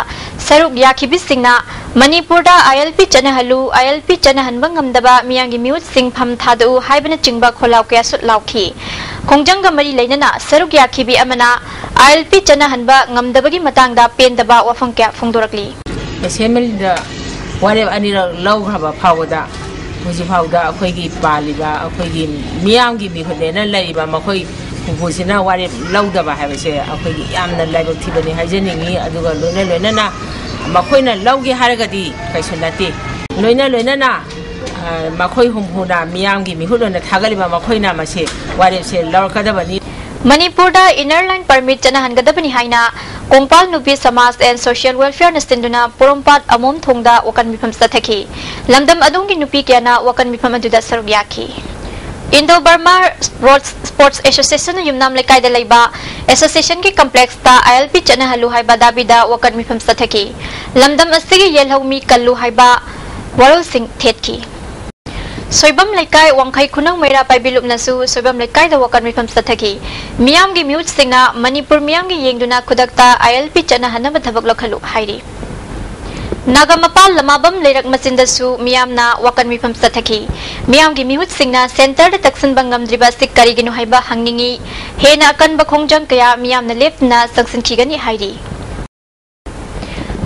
ꯁꯔꯨꯛ ꯌꯥꯈꯤꯕꯁꯤꯡꯅ ꯃꯅꯤꯄꯨꯔꯗ ILP ꯆꯠꯅꯍꯜꯂꯨ, ILP ꯆꯠꯅꯍꯟꯕ ꯉꯝꯗꯕ ꯃꯤꯌꯥꯝꯒꯤ ꯃꯤꯍꯨꯠꯁꯤꯡ ꯐꯝ ꯊꯥꯗꯣꯛꯎ ꯍꯥꯏꯕꯅꯆꯤꯡꯕ ꯈꯣꯜꯂꯥꯎ ꯀꯌꯥꯁꯨ ꯂꯥꯎꯈꯤ꯫ ꯈꯣꯡꯖꯪꯒ ꯃꯔꯤ ꯂꯩꯅꯅ ꯁꯔꯨꯛ ꯌꯥꯈꯤꯕꯤ ꯑꯃꯅ ILP ꯆꯠꯅꯍꯟꯕ ꯉꯝꯗꯕꯒꯤ ꯃꯇꯥꯡꯗ ꯄꯦꯟꯗꯕ ꯋꯥꯐꯝ ꯀꯌꯥ ꯐꯣꯡꯗꯣꯔꯛꯂꯤ꯫ ꯑꯦꯁꯦꯝꯕ꯭ꯂꯤꯗ ꯋꯥꯔꯦꯞ ꯑꯅꯤꯔꯛ ꯂꯧꯈ꯭ꯔꯕ ꯐꯥꯎꯕꯗ ꯍꯧꯖꯤꯛ ꯐꯥꯎꯗ ꯑꯩꯈꯣꯏꯒꯤ ꯄꯥꯜꯂꯤꯕ ꯑꯩꯈꯣꯏꯒꯤ ꯃꯤꯌꯥꯝꯒꯤ ꯃꯤꯍꯨꯠꯅꯦꯅ ꯂꯩꯔꯤꯕ ꯃꯈꯣꯏ ꯍꯨꯝꯐꯨꯁꯤꯅ ꯋꯥꯔꯦꯞ ꯂꯧꯗꯕ ꯍꯥꯏꯕꯁꯦ ꯑꯩꯈꯣꯏꯒꯤ ꯌꯥꯝꯅ ꯂꯥꯏꯕꯛ ꯊꯤꯕꯅꯤ ꯍꯥꯏꯖꯅꯤꯡꯉꯤ꯫ ꯑꯗꯨꯒ ꯂꯣꯏꯅ ꯂꯣꯏꯅꯅ ꯃꯈꯣꯏꯅ ꯂꯧꯒꯦ ꯍꯥꯏꯔꯒꯗꯤ ꯀꯩꯁꯨ ꯅꯠꯇꯦ꯫ ꯂꯣꯏꯅ ꯂꯣꯏꯅꯅ, ꯑ, ꯃꯈꯣꯏ ꯍꯨꯝꯐꯨꯅ ꯃꯤꯌꯥꯝꯒꯤ ꯃꯤꯍꯨꯠ ꯑꯣꯏꯅ ꯊꯥꯒꯠꯂꯤꯕ ꯃꯈꯣꯏꯅ ꯃꯁꯤ ꯋꯥꯔꯦꯞꯁꯦ ꯂꯧꯔꯛꯀꯗꯕꯅꯤ꯫ ꯃꯅꯤꯄꯨꯔꯗ Inner Line Permit ꯆꯠꯅꯍꯟꯒꯗꯕꯅꯤ ꯍꯥꯏꯅ ꯀꯣꯡꯄꯥꯜ ꯅꯨꯄꯤ ꯁꯃꯥꯖ and Social Welfareꯅ ꯁꯤꯟꯗꯨꯅ ꯄꯣꯔꯣꯝꯄꯥꯠ ꯑꯃꯣꯝ ꯊꯣꯡꯗ ꯋꯥꯀꯟ ꯃꯤꯐꯝ ꯆꯠꯊꯈꯤ꯫ ꯂꯝꯗꯝ ꯑꯗꯣꯝꯒꯤ ꯅꯨꯄꯤ ꯀꯌꯥꯅ ꯋꯥꯀꯟ ꯃꯤꯐꯝ ꯑꯗꯨꯗ ꯁꯔꯨꯛ ꯌꯥꯈꯤ꯫ Indo Burma Road Sports Associationꯅ ꯌꯨꯝꯅꯥꯝ ꯂꯩꯀꯥꯏꯗ ꯂꯩꯕ associationꯒꯤ complexꯇ ILP ꯆꯠꯅꯍꯜꯂꯨ ꯍꯥꯏꯕ ꯗꯥꯕꯤꯗ ꯋꯥꯀꯠ ꯃꯤꯐꯝ ꯆꯠꯊꯈꯤ꯫ ꯂꯝꯗꯝ ꯑꯁꯤꯒꯤ ꯌꯦꯜꯍꯧꯃꯤ ꯀꯜꯂꯨ ꯍꯥꯏꯕ ꯋꯥꯔꯣꯜꯁꯤꯡ ꯊꯦꯠꯈꯤ꯫ ꯁꯣꯏꯕꯝ ꯂꯩꯀꯥꯏ ꯋꯥꯡꯈꯩ ꯈꯨꯅꯧ ꯃꯩꯔꯥ ꯄꯥꯏꯕꯤ ꯂꯨꯞꯅꯁꯨ ꯁꯣꯏꯕꯝ ꯂꯩꯀꯥꯏꯗ ꯋꯥꯀꯠ ꯃꯤꯐꯝ ꯆꯠꯊꯈꯤ꯫ ꯃꯤꯌꯥꯝꯒꯤ ꯃꯤꯍꯨꯠꯁꯤꯡꯅ ꯃꯅꯤꯄꯨꯔ ꯃꯤꯌꯥꯝꯒꯤ ꯌꯦꯡꯗꯨꯅ ꯈꯨꯗꯛꯇ ILP ꯆꯠꯅꯍꯟꯅꯕ ꯊꯕꯛ ꯂꯧꯈꯠꯂꯨ ꯍꯥꯏꯔꯤ꯫ ꯅꯥꯒꯥꯃꯄꯥꯜ ꯂꯃꯥꯕꯝ ꯂꯩꯔꯛ ꯃꯆꯤꯟꯗꯁꯨ ꯃꯤꯌꯥꯝꯅ ꯋꯥꯀꯠ ꯃꯤꯐꯝ ꯆꯠꯊꯈꯤ꯫ ꯃꯤꯌꯥꯝꯒꯤ ꯃꯤꯍꯨꯠꯁꯤꯡꯅ ꯁꯦꯟꯇꯔꯗ ꯇꯛꯁꯤꯟꯕ ꯉꯝꯗ꯭ꯔꯤꯕ ꯑꯁꯤ ꯀꯔꯤꯒꯤꯅꯣ ꯍꯥꯏꯕ ꯍꯪꯅꯤꯡꯏ꯫ ꯍꯦꯟꯅ ꯑꯀꯟꯕ ꯈꯣꯡꯖꯪ ꯀꯌꯥ ꯃꯤꯌꯥꯝꯅ ꯂꯦꯞꯇꯅ ꯆꯪꯁꯤꯟꯈꯤꯒꯅꯤ ꯍꯥꯏꯔꯤ꯫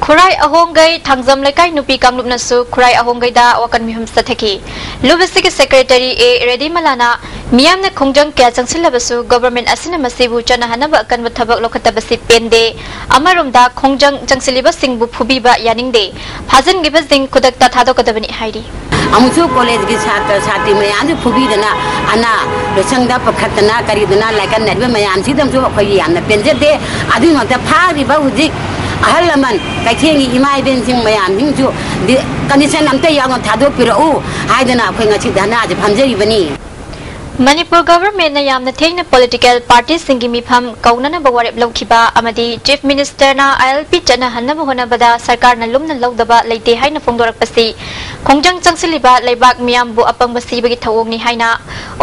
ꯈꯨꯔꯥꯏ ꯑꯍꯣꯡꯒꯩ ꯊꯥꯡꯖꯝ ꯂꯩꯀꯥꯏ ꯅꯨꯄꯤ ꯀꯥꯡꯂꯨꯞꯅꯁꯨ ꯈꯨꯔꯥꯏ ꯑꯍꯣꯡꯒꯩꯗ ꯋꯥꯀꯠ ꯃꯤꯐꯝ ꯆꯠꯊꯈꯤ꯫ ꯂꯨꯞ ꯑꯁꯤꯒꯤ ꯁꯦꯀ꯭ꯔꯦꯇꯔꯤ ꯑꯦ ꯔꯦꯗꯤꯃꯂꯥꯅ ꯃꯤꯌꯥꯝꯅ ꯈꯣꯡꯖꯪ ꯀꯌꯥ ꯆꯪꯁꯤꯜꯂꯕꯁꯨ ꯒꯣꯚꯔꯟꯃꯦꯟꯠ ꯑꯁꯤꯅ ꯃꯁꯤꯕꯨ ꯆꯠꯅꯍꯟꯅꯕ ꯑꯀꯟꯕ ꯊꯕꯛ ꯂꯧꯈꯠꯇꯕꯁꯤ ꯄꯦꯟꯗꯦ꯫ ꯑꯃꯔꯣꯝꯗ ꯈꯣꯡꯖꯪ ꯆꯪꯁꯤꯜꯂꯤꯕꯁꯤꯡꯕꯨ ꯐꯨꯕꯤꯕ ꯌꯥꯅꯤꯡꯗꯦ꯫ ꯐꯥꯖꯤꯟꯈꯤꯕꯁꯤꯡ ꯈꯨꯗꯛꯇ ꯊꯥꯗꯣꯛꯀꯗꯕꯅꯤ ꯍꯥꯏꯔꯤ꯫ ꯑꯃꯨꯛꯁꯨ ꯀꯣꯂꯦꯖꯀꯤ ꯁꯥꯇ꯭ꯔ ꯁꯥꯇ꯭ꯔꯤ ꯃꯌꯥꯝꯁꯨ ꯐꯨꯕꯤꯗꯅ ꯑꯅꯥ ꯂꯣꯏꯁꯪꯗ ꯄꯨꯈꯠꯇꯅ ꯀꯔꯤꯗꯅ ꯂꯥꯏꯀꯠꯅꯔꯤꯕ ꯃꯌꯥꯝꯁꯤꯗꯁꯨ ꯑꯩꯈꯣꯏꯒꯤ ꯌꯥꯝꯅ ꯄꯦꯟꯖꯗꯦ꯫ ꯑꯗꯨꯒꯤꯃꯛꯇ ꯐꯥꯈ꯭ꯔꯤꯕ ꯍꯧꯖꯤꯛ ꯑꯍꯜ ꯂꯃꯟ ꯀꯩꯊꯦꯜꯒꯤ ꯏꯃꯥ ꯏꯕꯦꯟꯁꯤꯡ ꯃꯌꯥꯝꯁꯤꯡꯁꯨ ꯗꯤ-, condition ꯑꯝꯇ ꯌꯥꯎꯅ ꯊꯥꯗꯣꯛꯄꯤꯔꯛꯎ ꯍꯥꯏꯗꯅ ꯑꯩꯈꯣꯏ ꯉꯁꯤ ꯙꯔꯅꯥꯁꯦ ꯐꯝꯖꯔꯤꯕꯅꯤ꯫ ꯃꯅꯤꯄꯨꯔ ꯒꯣꯚꯔꯟꯃꯦꯟꯠꯅ ꯌꯥꯝꯅ ꯊꯦꯡꯅ ꯄꯣꯂꯤꯇꯤꯀꯦꯜ ꯄꯥꯔꯇꯤꯁꯤꯡꯒꯤ ꯃꯤꯐꯝ ꯀꯧꯅꯅꯕ ꯋꯥꯔꯦꯞ ꯂꯧꯈꯤꯕ ꯑꯃꯗꯤ ꯆꯤꯐ ꯃꯤꯅꯤꯁꯇꯔꯅ ILP ꯆꯠꯅꯍꯟꯅꯕ ꯍꯣꯠꯅꯕꯗ ꯁꯔꯀꯥꯔꯅ ꯂꯨꯝꯅ ꯂꯧꯗꯕ ꯂꯩꯇꯦ ꯍꯥꯏꯅ ꯐꯣꯡꯗꯣꯔꯛꯄꯁꯤ ꯈꯣꯡꯖꯪ ꯆꯪꯁꯤꯜꯂꯤꯕ ꯂꯩꯕꯥꯛ ꯃꯤꯌꯥꯝꯕꯨ ꯑꯄꯪꯕ ꯁꯤꯕꯒꯤ ꯊꯧꯑꯣꯡꯅꯤ ꯍꯥꯏꯅ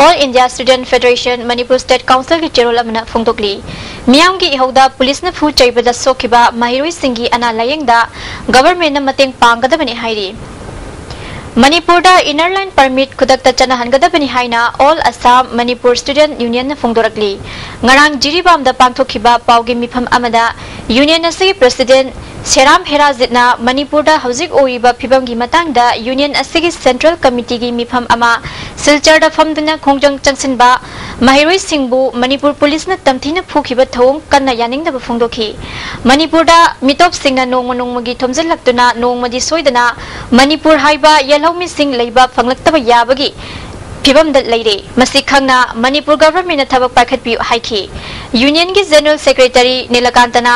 All India Student Federation Manipur State Councilꯒꯤ ꯆꯦꯔꯣꯜ ꯑꯃꯅ ꯐꯣꯡꯗꯣꯛꯂꯤ꯫ ꯃꯤꯌꯥꯝꯒꯤ ꯏꯍꯧꯗ ꯄꯨꯂꯤꯁꯅ ꯐꯨ ꯆꯩꯕꯗ ꯁꯣꯛꯈꯤꯕ ꯃꯍꯩꯔꯣꯏꯁꯤꯡꯒꯤ ꯑꯅꯥ ꯂꯥꯌꯦꯡꯗ ꯒꯣꯚꯔꯟꯃꯦꯟꯠꯅ ꯃꯇꯦꯡ ꯄꯥꯡꯒꯗꯕꯅꯤ ꯍꯥꯏꯔꯤ꯫ ꯃꯅꯤꯄꯨꯔꯗ Inner Line Permit ꯈꯨꯗꯛꯇ ꯆꯠꯅꯍꯟꯒꯗꯕꯅꯤ ꯍꯥꯏꯅ All Assam Manipur Student Unionꯅ ꯐꯣꯡꯗꯣꯔꯛꯂꯤ꯫ ꯉꯔꯥꯡ ꯖꯤꯔꯤꯕꯥꯝꯗ ꯄꯥꯡꯊꯣꯛꯈꯤꯕ ꯄꯥꯎꯒꯤ ꯃꯤꯐꯝ ꯑꯃꯗ ꯌꯨꯅꯤꯌꯟ ꯑꯁꯤꯒꯤ ꯄ꯭ꯔꯁꯤꯗꯦꯟꯠ ꯁꯦꯔꯥꯝ ꯍꯦꯔꯥꯖꯤꯠꯅ ꯃꯅꯤꯄꯨꯔꯗ ꯍꯧꯖꯤꯛ ꯑꯣꯏꯔꯤꯕ ꯐꯤꯕꯝꯒꯤ ꯃꯇꯥꯡꯗ ꯌꯨꯅꯤꯌꯟ ꯑꯁꯤꯒꯤ ꯁꯦꯟꯇ꯭ꯔꯦꯜ ꯀꯃꯤꯇꯤꯒꯤ ꯃꯤꯐꯝ ꯑꯃ ꯁꯤꯜꯆꯔꯗ ꯐꯝꯗꯨꯅ ꯈꯣꯡꯖꯪ ꯆꯪꯁꯤꯟꯕ ꯃꯍꯩꯔꯣꯏꯁꯤꯡꯕꯨ ꯃꯅꯤꯄꯨꯔ ꯄꯨꯂꯤꯁꯅ ꯇꯝꯊꯤꯅ ꯐꯨꯈꯤꯕ ꯊꯧꯑꯣꯡ ꯀꯟꯅ ꯌꯥꯅꯤꯡꯗꯕ ꯐꯣꯡꯗꯣꯛꯈꯤ꯫ ꯃꯅꯤꯄꯨꯔꯗ ꯃꯤꯇꯣꯞꯁꯤꯡꯅ ꯅꯣꯡꯃ ꯅꯣꯡꯃꯒꯤ ꯊꯣꯝꯖꯤꯜꯂꯛꯇꯨꯅ ꯅꯣꯡꯃꯗꯤ ꯁꯣꯏꯗꯅ ꯃꯅꯤꯄꯨꯔ ꯍꯥꯏꯕ ꯌꯦꯜꯍꯧꯃꯤꯁꯤꯡ ꯂꯩꯕ ꯐꯪꯂꯛꯇꯕ ꯌꯥꯕꯒꯤ ꯐꯤꯕꯝꯗ ꯂꯩꯔꯦ꯫ ꯃꯁꯤ ꯈꯪꯅ ꯃꯅꯤꯄꯨꯔ ꯒꯚꯔꯟꯃꯦꯟꯠꯅ ꯊꯕꯛ ꯄꯥꯏꯈꯠꯄꯤꯌꯨ ꯍꯥꯏꯈꯤ꯫ ꯌꯨꯅꯤꯌꯟꯒꯤ ꯖꯦꯅꯔꯦꯜ ꯁꯦꯀ꯭ꯔꯦꯇꯔꯤ ꯅꯤꯂꯀꯥꯟꯇꯅ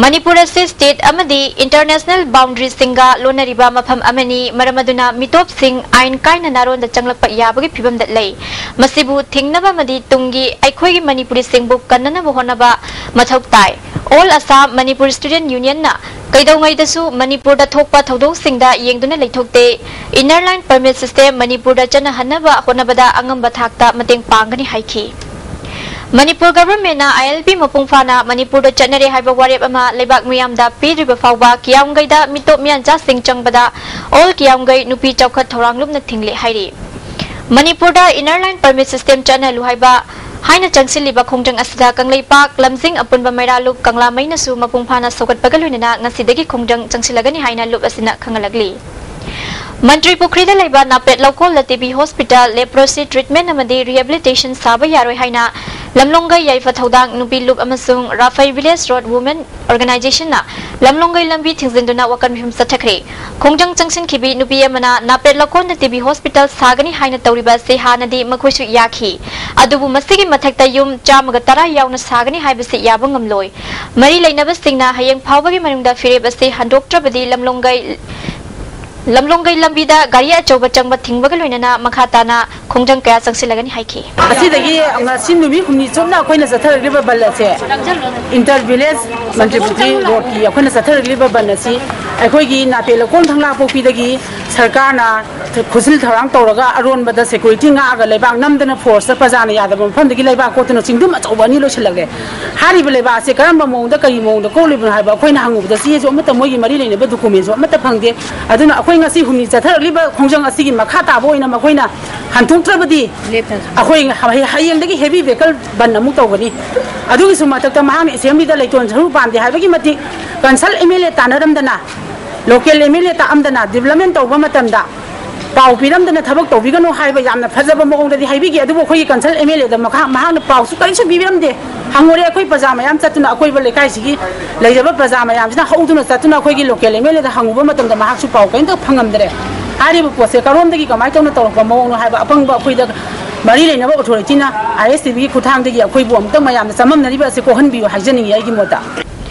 ꯃꯅꯤꯄꯨꯔ ꯑꯁꯤ ꯁ꯭ꯇꯦꯠ ꯑꯃꯗꯤ ꯏꯟꯇꯔꯅꯦꯁꯅꯦꯜ ꯕꯥꯎꯟꯗꯔꯤꯁꯤꯡꯒ ꯂꯣꯟꯅꯔꯤꯕ ꯃꯐꯝ ꯑꯃꯅꯤ, ꯃꯔꯝ ꯑꯗꯨꯅ ꯃꯤꯇꯣꯞꯁꯤꯡ ꯑꯥꯏꯟ ꯀꯥꯏꯅ ꯅꯥꯔꯣꯟꯗ ꯆꯪꯂꯛꯄ ꯌꯥꯕꯒꯤ ꯐꯤꯕꯝꯗ ꯂꯩ꯫ ꯃꯁꯤꯕꯨ ꯊꯤꯡꯅꯕ ꯑꯃꯗꯤ ꯇꯨꯡꯒꯤ ꯑꯩꯈꯣꯏꯒꯤ ꯃꯅꯤꯄꯨꯔꯤꯁꯤꯡꯕꯨ ꯀꯟꯅꯅꯕ ꯍꯣꯠꯅꯕ ꯃꯊꯧ ꯇꯥꯏ꯫ All Assam Manipur Student Unionꯅ ꯀꯩꯗꯧꯉꯩꯗꯁꯨ ꯃꯅꯤꯄꯨꯔꯗ ꯊꯣꯛꯄ ꯊꯧꯗꯣꯛꯁꯤꯡꯗ ꯌꯦꯡꯗꯨꯅ ꯂꯩꯊꯣꯛꯇꯦ, Inner Line Permit System ꯃꯅꯤꯄꯨꯔꯗ ꯆꯠꯅꯍꯟꯅꯕ ꯍꯣꯠꯅꯕꯗ ꯑꯉꯝꯕ ꯊꯥꯛꯇ ꯃꯇꯦꯡ ꯄꯥꯡꯒꯅꯤ ꯍꯥꯏꯈꯤ꯫ ꯃꯅꯤꯄꯨꯔ ꯒꯚꯔꯟꯃꯦꯟꯅ ILP ꯃꯄꯨꯡ ꯐꯥꯅ ꯃꯅꯤꯄꯨꯔꯗ ꯆꯠꯅꯔꯦ ꯍꯥꯏꯕ ꯋꯥꯔꯦꯞ ꯑꯃ ꯂꯩꯕꯥꯛ ꯃꯤꯌꯥꯝꯗ ꯄꯤꯗ꯭ꯔꯤꯕ ꯐꯥꯎꯕ ꯀꯤꯌꯥꯝꯒꯩꯗ ꯃꯤꯇꯣꯞ ꯃꯤꯌꯥꯟꯆꯥꯁꯤꯡ ꯆꯪꯕꯗ All ꯀꯤꯌꯥꯝꯒꯩ ꯅꯨꯄꯤ ꯆꯥꯎꯈꯠ ꯊꯧꯔꯥꯡ ꯂꯨꯞꯅ ꯊꯤꯡꯂꯦ ꯍꯥꯏꯔꯤ꯫ ꯃꯅꯤꯄꯨꯔꯗ Inner Line Permit System ꯆꯠꯅꯍꯜꯂꯨ ꯍꯥꯏꯕ ꯍꯥꯏꯅ ꯆꯪꯁꯤꯜꯂꯤꯕ ꯈꯣꯡꯖꯪ ꯑꯁꯤꯗ ꯀꯪꯂꯩꯄꯥꯛ, ꯂꯝꯖꯤꯡ ꯑꯄꯨꯟꯕ ꯃꯩꯔꯥ ꯂꯨꯞ ꯀꯪꯂꯥꯃꯩꯅꯁꯨ ꯃꯄꯨꯡ ꯐꯥꯅ ꯁꯧꯒꯠꯄꯒ ꯂꯣꯏꯅꯅ ꯉꯁꯤꯗꯒꯤ ꯈꯣꯡꯖꯪ ꯆꯪꯁꯤꯜꯂꯒꯅꯤ ꯍꯥꯏꯅ ꯂꯨꯞ ꯑꯁꯤꯅ ꯈꯪꯍꯜꯂꯛꯂꯤ꯫ ꯃꯟꯇ꯭ꯔꯤ ꯄꯨꯈ꯭ꯔꯤꯗ ꯂꯩꯕ ꯅꯥꯄꯦꯠ ꯂꯧꯈꯣꯜꯗ TB hospital, leprosy treatment ꯑꯃꯗꯤ rehabilitation ꯁꯥꯕ ꯌꯥꯔꯣꯏ ꯍꯥꯏꯅ ꯂꯝꯂꯣꯡꯒꯩ ꯌꯥꯏꯐ ꯊꯧꯗꯥꯡ ꯅꯨꯄꯤ ꯂꯨꯞ ꯑꯃꯁꯨꯡ ꯔꯥꯐꯩ Village Road Women Organizationꯅ ꯂꯝꯂꯣꯡꯒꯩ ꯂꯝꯕꯤ ꯊꯤꯡꯖꯤꯟꯗꯨꯅ ꯋꯥꯀꯟ ꯃꯤꯐꯝ ꯆꯠꯊꯈ꯭ꯔꯦ꯫ ꯈꯣꯡꯖꯪ ꯆꯪꯁꯤꯟꯈꯤꯕꯤ ꯅꯨꯄꯤ ꯑꯃꯅ ꯅꯥꯄꯦꯠ ꯂꯧꯈꯣꯟꯗ TB hospital ꯁꯥꯒꯅꯤ ꯍꯥꯏꯅ ꯇꯧꯔꯤꯕ ꯑꯁꯤ ꯍꯥꯟꯅꯗꯤ ꯃꯈꯣꯏꯁꯨ ꯌꯥꯈꯤ꯫ ꯑꯗꯨꯕꯨ ꯃꯁꯤꯒꯤ ꯃꯊꯛꯇ ꯌꯨꯝ ꯆꯥꯝꯃꯒ ꯇꯔꯥ ꯌꯥꯎꯅ ꯁꯥꯒꯅꯤ ꯍꯥꯏꯕꯁꯤ ꯌꯥꯕ ꯉꯝꯂꯣꯏ꯫ ꯃꯔꯤ ꯂꯩꯅꯕꯁꯤꯡꯅ ꯍꯌꯦꯡ ꯐꯥꯎꯕꯒꯤ ꯃꯅꯨꯡꯗ ꯐꯤꯔꯦꯞ ꯑꯁꯤ ꯍꯟꯗꯣꯛꯇ꯭ꯔꯕꯗꯤ ꯂꯝꯂꯣꯡꯒꯩ ꯂꯝꯂꯣꯡꯒꯩ ꯂꯝꯕꯤꯗ ꯒꯥꯔꯤ ꯑꯆꯧꯕ ꯆꯪꯕ ꯊꯤꯡꯕꯒ ꯂꯣꯏꯅꯅ ꯃꯈꯥ ꯇꯥꯅ ꯈꯣꯡꯖꯪ ꯀꯌꯥ ꯆꯪꯁꯤꯜꯂꯒꯅꯤ ꯍꯥꯏꯈꯤ꯫ ꯑꯁꯤꯗꯒꯤ ꯉꯁꯤ ꯅꯨꯃꯤꯠ ꯍꯨꯝꯅꯤ ꯆꯨꯞꯅ ꯑꯩꯈꯣꯏꯅ ꯆꯠꯊꯔꯛꯂꯤꯕ ꯕꯟ ꯑꯁꯦ, Inter Village ꯃꯟꯇ꯭ꯔꯤ ꯄꯨꯈ꯭ꯔꯤ ꯔꯣꯗꯀꯤ ꯑꯩꯈꯣꯏꯅ ꯆꯠꯊꯔꯛꯂꯤꯕ ꯕꯟ ꯑꯁꯤ ꯑꯩꯈꯣꯏꯒꯤ ꯅꯥꯄꯦꯠ ꯂꯧꯈꯣꯡ ꯊꯪꯂꯥ ꯄꯣꯛꯄꯤꯗꯒꯤ ꯁꯔꯀꯥꯔꯅ ꯈꯨꯠꯁꯤꯜ ꯊꯧꯔꯥꯡ ꯇꯧꯔꯒ ꯑꯔꯣꯟꯕꯗ security ꯉꯥꯛꯑꯒ ꯂꯩꯕꯥꯛ ꯅꯝꯗꯅ forceꯇ ꯄ꯭ꯔꯖꯥꯅ ꯌꯥꯗꯕ ꯃꯐꯝꯗꯒꯤ ꯂꯩꯕꯥꯛ ꯀꯣꯠꯇꯨꯅ ꯆꯤꯡꯗꯨꯝ ꯑꯆꯧꯕ ꯑꯅꯤ ꯂꯣꯏꯁꯤꯜꯂꯛꯂꯦ꯫ ꯍꯥꯏꯔꯤꯕ ꯂꯩꯕꯥꯛ ꯑꯁꯦ ꯀꯔꯝꯕ ꯃꯑꯣꯡꯗ, ꯀꯔꯤ ꯃꯑꯣꯡꯗ ꯀꯣꯠꯂꯤꯕꯅꯣ ꯍꯥꯏꯕ ꯑꯩꯈꯣꯏꯅ ꯍꯪꯉꯨꯕꯗ ꯆꯦꯁꯨ ꯑꯃꯠꯇ, ꯃꯣꯏꯒꯤ ꯃꯔꯤ ꯂꯩꯅꯕ documentꯁꯨ ꯑꯃꯠꯇ ꯐꯪꯗꯦ꯫ ꯑꯗꯨꯅ ꯑꯩꯈꯣꯏ ꯉꯁꯤ ꯍꯨꯝꯅꯤ ꯆꯠꯊꯔꯛꯂꯤꯕ ꯈꯣꯡꯖꯪ ꯑꯁꯤꯒꯤ ꯃꯈꯥ ꯇꯥꯕ ꯑꯣꯏꯅ ꯃꯈꯣꯏꯅ ꯍꯟꯗꯣꯛꯇ꯭ꯔꯕꯗꯤ ꯑꯩꯈꯣꯏ ꯍ-, ꯍꯌꯦꯡꯗꯒꯤ heavy vehicle ꯕꯟ ꯑꯃꯨꯛ ꯇꯧꯒꯅꯤ꯫ ꯑꯗꯨꯒꯤꯁꯨ ꯃꯊꯛꯇ ꯃꯍꯥꯛꯅ assemblyꯗ ꯂꯩꯇꯣꯟ ꯁꯔꯨ ꯄꯥꯟꯗꯦ ꯍꯥꯏꯕꯒꯤ ꯃꯇꯤꯛ consult MLA ꯇꯥꯟꯅꯔꯝꯗꯅ, local MLA ꯇꯥꯛꯑꯝꯗꯅ, development ꯇꯧꯕ ꯃꯇꯝꯗ ꯄꯥꯎ ꯄꯤꯔꯝꯗꯅ ꯊꯕꯛ ꯇꯧꯕꯤꯒꯅꯨ ꯍꯥꯏꯕ ꯌꯥꯝꯅ ꯐꯖꯕ ꯃꯑꯣꯡꯗꯗꯤ ꯍꯥꯏꯕꯤꯈꯤ꯫ ꯑꯗꯨꯕꯨ ꯑꯩꯈꯣꯏꯒꯤ consult MLAꯗ ꯃꯈꯥ-, ꯃꯍꯥꯛꯅ ꯄꯥꯎꯁꯨ ꯀꯔꯤꯁꯨ ꯄꯤꯕꯤꯔꯝꯗꯦ꯫ ꯍꯪꯉꯨꯔꯦ ꯑꯩꯈꯣꯏ ꯄ꯭ꯔꯖꯥ ꯃꯌꯥꯝ ꯆꯠꯇꯨꯅ, ꯑꯀꯣꯏꯕ ꯂꯩꯀꯥꯏꯁꯤꯒꯤ ꯂꯩꯔꯕ ꯄ꯭ꯔꯖꯥ ꯃꯌꯥꯝꯁꯤꯅ ꯍꯧꯗꯨꯅ ꯆꯠꯇꯨꯅ ꯑꯩꯈꯣꯏꯒꯤ local MLAꯗ ꯍꯪꯉꯨꯕ ꯃꯇꯝꯗ ꯃꯍꯥꯛꯁꯨ ꯄꯥꯎ ꯀꯔꯤꯝꯇ ꯐꯪꯉꯝꯗ꯭ꯔꯦ꯫ ꯍꯥꯏꯔꯤꯕ ꯄꯣꯠꯁꯦ ꯀꯔꯣꯝꯗꯒꯤ ꯀꯃꯥꯏꯅ ꯇꯧꯅ ꯇꯧꯔꯛꯄ ꯃꯑꯣꯡꯅꯣ ꯍꯥꯏꯕ ꯑꯄꯪꯕ ꯑꯩꯈꯣꯏꯗ ꯃꯔꯤ ꯂꯩꯅꯕ authorityꯅ ISTVꯒꯤ ꯈꯨꯠꯊꯥꯡꯗꯒꯤ ꯑꯩꯈꯣꯏꯕꯨ ꯑꯃꯨꯛꯇꯪ ꯃꯌꯥꯝꯅ ꯆꯃꯝꯅꯔꯤꯕ ꯑꯁꯤ ꯀꯣꯛꯍꯟꯕꯤꯌꯨ ꯍꯥꯏꯖꯅꯤꯡꯉꯤ ꯑꯩꯒꯤ ꯃꯣꯠꯇ꯫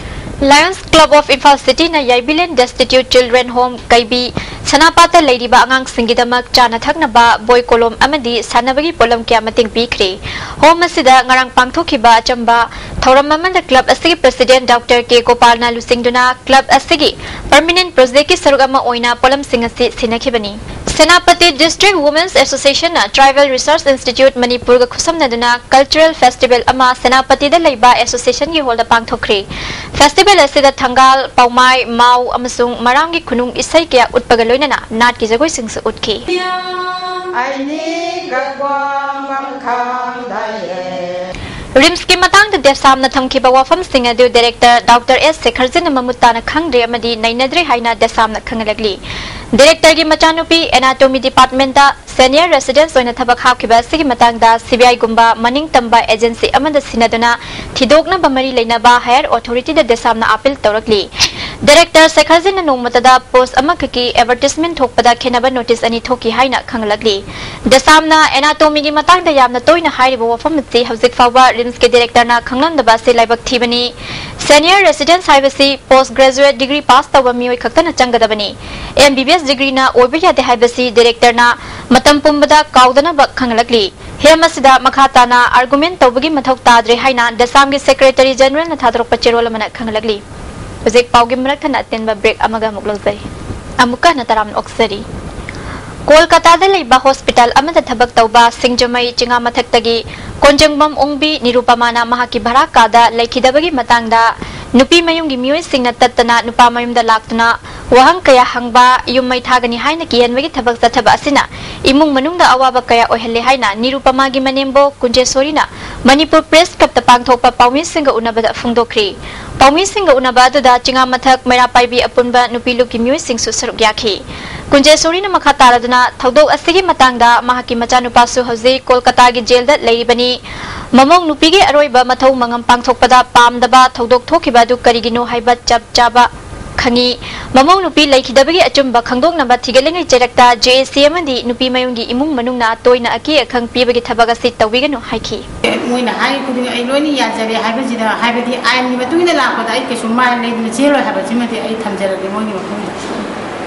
Lions Club of Imphal Cityꯅ ꯌꯥꯏꯕꯤꯂꯦꯟ Destitute Children Home ꯀꯩꯕꯤ ꯁꯅꯥꯄꯥꯠꯇ ꯂꯩꯔꯤꯕ ꯑꯉꯥꯡꯁꯤꯡꯒꯤꯗꯃꯛ ꯆꯥꯅ ꯊꯛꯅꯕ, ꯕꯣꯏ ꯀꯣꯂꯣꯝ ꯑꯃꯗꯤ ꯁꯥꯟꯅꯕꯒꯤ ꯄꯣꯠꯂꯝ ꯀꯌꯥ ꯃꯇꯦꯡ ꯄꯤꯈ꯭ꯔꯦ꯫ ꯍꯣꯝ ꯑꯁꯤꯗ ꯉꯔꯥꯡ ꯄꯥꯡꯊꯣꯛꯈꯤꯕ ꯑꯆꯝꯕ ꯊꯧꯔꯝ ꯑꯃꯗ ꯀ꯭ꯂꯕ ꯑꯁꯤꯒꯤ ꯄ꯭ꯔꯦꯁꯤꯗꯦꯟꯠ ꯗꯣꯛꯇꯔ ꯀꯦ ꯒꯣꯄꯥꯜꯅ ꯂꯨꯆꯤꯡꯗꯨꯅ ꯀ꯭ꯂꯕ ꯑꯁꯤꯒꯤ ꯄꯔꯃꯤꯅꯦꯟꯠ ꯄ꯭ꯔꯣꯖꯦꯛꯀꯤ ꯁꯔꯨꯛ ꯑꯃ ꯑꯣꯏꯅ ꯄꯣꯠꯂꯝꯁꯤꯡ ꯑꯁꯤ ꯁꯤꯟꯅꯈꯤꯕꯅꯤ꯫ ꯁꯦꯅꯥꯄꯇꯤ ꯗꯤꯁꯇ꯭ꯔꯤꯛ ꯋꯨꯃꯦꯟꯁ ꯑꯦꯁꯣꯁꯤꯌꯦꯁꯟꯅ ꯇ꯭ꯔꯥꯏꯕꯦꯜ ꯔꯤꯁꯔꯆ ꯏꯟꯁꯇꯤꯇ꯭ꯌꯨꯠ ꯃꯅꯤꯄꯨꯔꯒ ꯈꯨꯠꯁꯝꯅꯗꯨꯅ ꯀꯜꯆꯔꯦꯜ ꯐꯦꯁꯇꯤꯚꯦꯜ ꯑꯃ ꯁꯦꯅꯥꯄꯇꯤꯗ ꯂꯩꯕ ꯑꯦꯁꯣꯁꯤꯌꯦꯁꯟꯒꯤ ꯍꯣꯜꯗ ꯄꯥꯡꯊꯣꯛꯈ꯭ꯔꯦ꯫ ꯐꯦꯁꯇꯤꯚꯦꯜ ꯑꯁꯤꯗ ꯊꯪꯒꯥꯜ, ꯄꯥꯎꯃꯥꯏ, ꯃꯥꯎ ꯑꯃꯁꯨꯡ ꯃꯔꯥꯝꯒꯤ ꯈꯨꯅꯨꯡ ꯏꯁꯩ ꯀꯌꯥ ꯎꯠꯄꯒ ꯂꯣꯏꯅꯅ ꯅꯥꯠꯀꯤ ꯖꯒꯣꯏꯁꯤꯡꯁꯨ ꯎꯠꯈꯤ꯫ ꯑꯩꯅꯤ ꯀꯛꯋꯥ ꯃꯈꯥꯗ ꯔꯤꯝꯁꯀꯤ ꯃꯇꯥꯡꯗ ꯗꯦꯁꯥꯝꯅ ꯊꯝꯈꯤꯕ ꯋꯥꯐꯝꯁꯤꯡ ꯑꯗꯨ ꯗꯥꯏꯔꯦꯛꯇꯔ ꯗꯣꯛꯇꯔ ꯑꯦꯁ ꯁꯦꯈꯔꯖꯤꯠꯅ ꯃꯃꯨꯠ ꯇꯥꯅ ꯈꯪꯗ꯭ꯔꯦ ꯑꯃꯗꯤ ꯅꯩꯅꯗ꯭ꯔꯦ ꯍꯥꯏꯅ ꯗꯦꯁꯥꯝꯅ ꯈꯪꯍꯜꯂꯛꯂꯤ꯫ ꯗꯥꯏꯔꯦꯛꯇꯔꯒꯤ ꯃꯆꯥꯅꯨꯄꯤ ꯑꯦꯅꯥꯇꯣꯃꯤ ꯗꯤꯄꯥꯔꯠꯃꯦꯟꯠꯇ ꯁꯦꯅꯤꯌꯔ ꯔꯦꯁꯤꯗꯦꯟꯠ ꯑꯣꯏꯅ ꯊꯕꯛ ꯍꯥꯞꯈꯤꯕ ꯑꯁꯤꯒꯤ ꯃꯇꯥꯡꯗ ꯁꯤꯕꯤꯑꯥꯏꯒꯨꯝꯕ ꯃꯅꯤꯡ ꯇꯝꯕ ꯑꯦꯖꯦꯟꯁꯤ ꯑꯃꯗ ꯁꯤꯟꯅꯗꯨꯅ ꯊꯤꯗꯣꯛꯅꯕ ꯃꯔꯤ ꯂꯩꯅꯕ ꯍꯥꯌꯔ ꯑꯣꯊꯣꯔꯤꯇꯤꯗ ꯗꯦꯁꯥꯝꯅ ꯑꯥꯄꯤꯜ ꯇꯧꯔꯛꯂꯤ꯫ ꯗꯥꯏꯔꯦꯛꯇꯔ ꯁꯦꯈꯔꯖꯤꯠꯅ ꯅꯣꯡꯃꯇꯗ ꯄꯣꯁꯠ ꯑꯃꯈꯛꯀꯤ ꯑꯦꯗꯚꯔꯇꯤꯁꯃꯦꯟꯠ ꯊꯣꯛꯄꯗ ꯈꯦꯟꯅꯕ ꯅꯣꯇꯤꯁ ꯑꯅꯤ ꯊꯣꯛꯈꯤ ꯍꯥꯏꯅ ꯈꯪꯂꯛꯂꯤ꯫ ꯗꯦꯁꯥꯝꯅ ꯑꯦꯅꯥꯇꯣꯃꯤꯒꯤ ꯃꯇꯥꯡꯗ ꯌꯥꯝꯅ ꯇꯣꯏꯅ ꯍꯥꯏꯔꯤꯕ ꯋꯥꯐꯝ ꯑꯁꯤ ꯍꯧꯖꯤꯛ ꯐꯥꯎꯕ ꯔꯤꯝꯁꯀꯤ ꯗꯥꯏꯔꯦꯛꯇꯔꯅ ꯈꯪꯂꯝꯗꯕ ꯑꯁꯤ ꯂꯥꯏꯕꯛ ꯊꯤꯕꯅꯤ꯫ ꯁꯦꯅꯤꯌꯔ ꯔꯦꯁꯤꯗꯦꯟꯠ ꯍꯥꯏꯕꯁꯤ ꯄꯣꯁꯠ ꯒ꯭ꯔꯦꯖꯨꯑꯦꯠ ꯗꯤꯒ꯭ꯔꯤ ꯄꯥꯁ ꯇꯧꯕ ꯃꯤꯑꯣꯏ ꯈꯛꯇꯅ ꯆꯪꯒꯗꯕꯅꯤ꯫ ꯑꯦꯝ ꯕꯤ ꯕꯤ ꯑꯦꯁ ꯗꯤꯒ꯭ꯔꯤꯅ ꯑꯣꯏꯕ ꯌꯥꯗꯦ ꯍꯥꯏꯕꯁꯤ ꯗꯥꯏꯔꯦꯛꯇꯔꯅ ꯃꯇꯝ ꯄꯨꯝꯕꯗ ꯀꯥꯎꯗꯅꯕ ꯈꯪꯍꯜꯂꯛꯂꯤ꯫ ꯍꯤꯔꯝ ꯑꯁꯤꯗ ꯃꯈꯥ ꯇꯥꯅ ꯑꯥꯔꯒꯨꯃꯦꯟꯠ ꯇꯧꯕꯒꯤ ꯃꯊꯧ ꯇꯥꯗ꯭ꯔꯦ ꯍꯥꯏꯅ ꯗꯦꯁꯥꯝꯒꯤ ꯁꯦꯀ꯭ꯔꯦꯇꯔꯤ ꯖꯦꯅꯔꯦꯜꯅ ꯊꯥꯗꯣꯔꯛꯄ ꯆꯦꯔꯣꯜ ꯑꯃꯅ ꯈꯪꯍꯜꯂꯛꯂꯤ꯫ ꯍꯧꯖꯤꯛ ꯄꯥꯎꯒꯤ ꯃꯔꯛ ꯊꯠꯅ ꯑꯇꯦꯟꯕ ꯕ꯭ꯔꯦꯛ ꯑꯃꯒ ꯑꯃꯨꯛ ꯂꯧꯖꯩ꯫ ꯑꯃꯨꯛꯀ ꯍꯟꯅ ꯇꯔꯥꯝꯅ ꯑꯣꯛꯆꯔꯤ꯫ ꯀꯣꯜꯀꯥꯇꯥꯗ ꯂꯩꯕ ꯍꯣꯁꯄꯤꯇꯥꯜ ꯑꯃꯗ ꯊꯕꯛ ꯇꯧꯕ ꯁꯤꯡꯖꯃꯩ ꯆꯤꯉꯥꯃꯊꯛꯇꯒꯤ ꯀꯣꯟꯖꯪꯕꯝ ꯑꯣꯡꯕꯤ ꯅꯤꯔꯨꯄꯃꯥꯅ ꯃꯍꯥꯛꯀꯤ ꯚꯔꯥ ꯀꯥꯗ ꯂꯩꯈꯤꯗꯕꯒꯤ ꯃꯇꯥꯡꯗ ꯅꯨꯄꯤ ꯃꯌꯨꯝꯒꯤ ꯃꯤꯑꯣꯏꯁꯤꯡꯅ ꯇꯠꯇꯅ ꯅꯨꯄꯥ ꯃꯌꯨꯝꯗ ꯂꯥꯛꯇꯨꯅ ꯋꯥꯍꯪ ꯀꯌꯥ ꯍꯪꯕ, ꯌꯨꯝ ꯃꯩ ꯊꯥꯒꯅꯤ ꯍꯥꯏꯅ ꯀꯤꯍꯟꯕꯒꯤ ꯊꯕꯛ ꯆꯠꯊꯕ ꯑꯁꯤꯅ ꯏꯃꯨꯡ ꯃꯅꯨꯡꯗ ꯑꯋꯥꯕ ꯀꯌꯥ ꯑꯣꯏꯍꯜꯂꯦ ꯍꯥꯏꯅ ꯅꯤꯔꯨꯄꯃꯥꯒꯤ ꯃꯅꯦꯝꯕꯣꯛ ꯀꯨꯟꯖꯦꯁꯣꯔꯤꯅ ꯃꯅꯤꯄꯨꯔ ꯄ꯭ꯔꯦꯁ ꯀ꯭ꯂꯕꯇ ꯄꯥꯡꯊꯣꯛꯄ ꯄꯥꯎꯃꯤꯁꯤꯡꯒ ꯎꯅꯕꯗ ꯐꯣꯡꯗꯣꯛꯈ꯭ꯔꯤ꯫ ꯄꯥꯎꯃꯤꯁꯤꯡꯒ ꯎꯅꯕ ꯑꯗꯨꯗ ꯆꯤꯉꯥꯃꯊꯛ, ꯃꯩꯔꯥ ꯄꯥꯏꯕꯤ ꯑꯄꯨꯟꯕ ꯅꯨꯄꯤ ꯂꯨꯞꯀꯤ ꯃꯤꯑꯣꯏꯁꯤꯡꯁꯨ ꯁꯔꯨꯛ ꯌꯥꯈꯤ꯫ ꯀꯨꯟꯖꯦꯁꯣꯔꯤꯅ ꯃꯈꯥ ꯇꯥꯔꯗꯨꯅ ꯊꯧꯗꯣꯛ ꯑꯁꯤꯒꯤ ꯃꯇꯥꯡꯗ ꯃꯍꯥꯛꯀꯤ ꯃꯆꯥꯅꯨꯄꯥꯁꯨ ꯍꯧꯖꯤꯛ ꯀꯣꯜꯀꯇꯥꯒꯤ ꯖꯦꯜꯗ ꯂꯩꯔꯤꯕꯅꯤ꯫ ꯃꯃꯧ ꯅꯨꯄꯤꯒꯤ ꯑꯔꯣꯏꯕ ꯃꯊꯧ ꯃꯉꯝ ꯄꯥꯡꯊꯣꯛꯄꯗ ꯄꯥꯝꯗꯕ ꯊꯧꯗꯣꯛ ꯊꯣꯛꯈꯤꯕ ꯑꯗꯨ ꯀꯔꯤꯒꯤꯅꯣ ꯍꯥꯏꯕ ꯆꯞ ꯆꯥꯕ ꯈꯪꯉꯤ꯫ ꯃꯃꯧ ꯅꯨꯄꯤ ꯂꯩꯈꯤꯗꯕꯒꯤ ꯑꯆꯨꯝꯕ ꯈꯪꯗꯣꯛꯅꯕ ꯊꯤꯒꯠꯂꯤꯉꯩ ꯆꯩꯔꯛꯇ ꯖꯦ ꯑꯦ ꯁꯤ ꯑꯃꯗꯤ ꯅꯨꯄꯤ ꯃꯌꯨꯝꯒꯤ ꯏꯃꯨꯡ ꯃꯅꯨꯡꯅ ꯇꯣꯏꯅ ꯑꯀꯤ ꯑꯈꯪ ꯄꯤꯕꯒꯤ ꯊꯕꯛ ꯑꯁꯤ ꯇꯧꯕꯤꯒꯅꯨ ꯍꯥꯏꯈꯤ꯫ ꯃꯣꯏꯅ ꯍꯥꯏꯔꯤ ꯈꯨꯗꯤꯡ ꯑꯩ ꯂꯣꯏꯅ ꯌꯥꯖꯔꯦ ꯍꯥꯏꯕꯁꯤꯗ, ꯍꯥꯏꯕꯗꯤ ꯑꯥꯏꯟꯒꯤ ꯃꯇꯨꯡ ꯏꯟꯅ ꯂꯥꯛꯄꯗ ꯑꯩ ꯀꯩꯁꯨ ꯃꯥꯏ ꯂꯩꯗꯅ ꯆꯦꯜꯂꯣꯏ ꯍꯥꯏꯕꯁꯤꯃꯗꯤ ꯑꯩ ꯊꯝꯖꯔꯒꯦ ꯃꯣꯏꯒꯤ ꯃꯐꯝꯗ꯫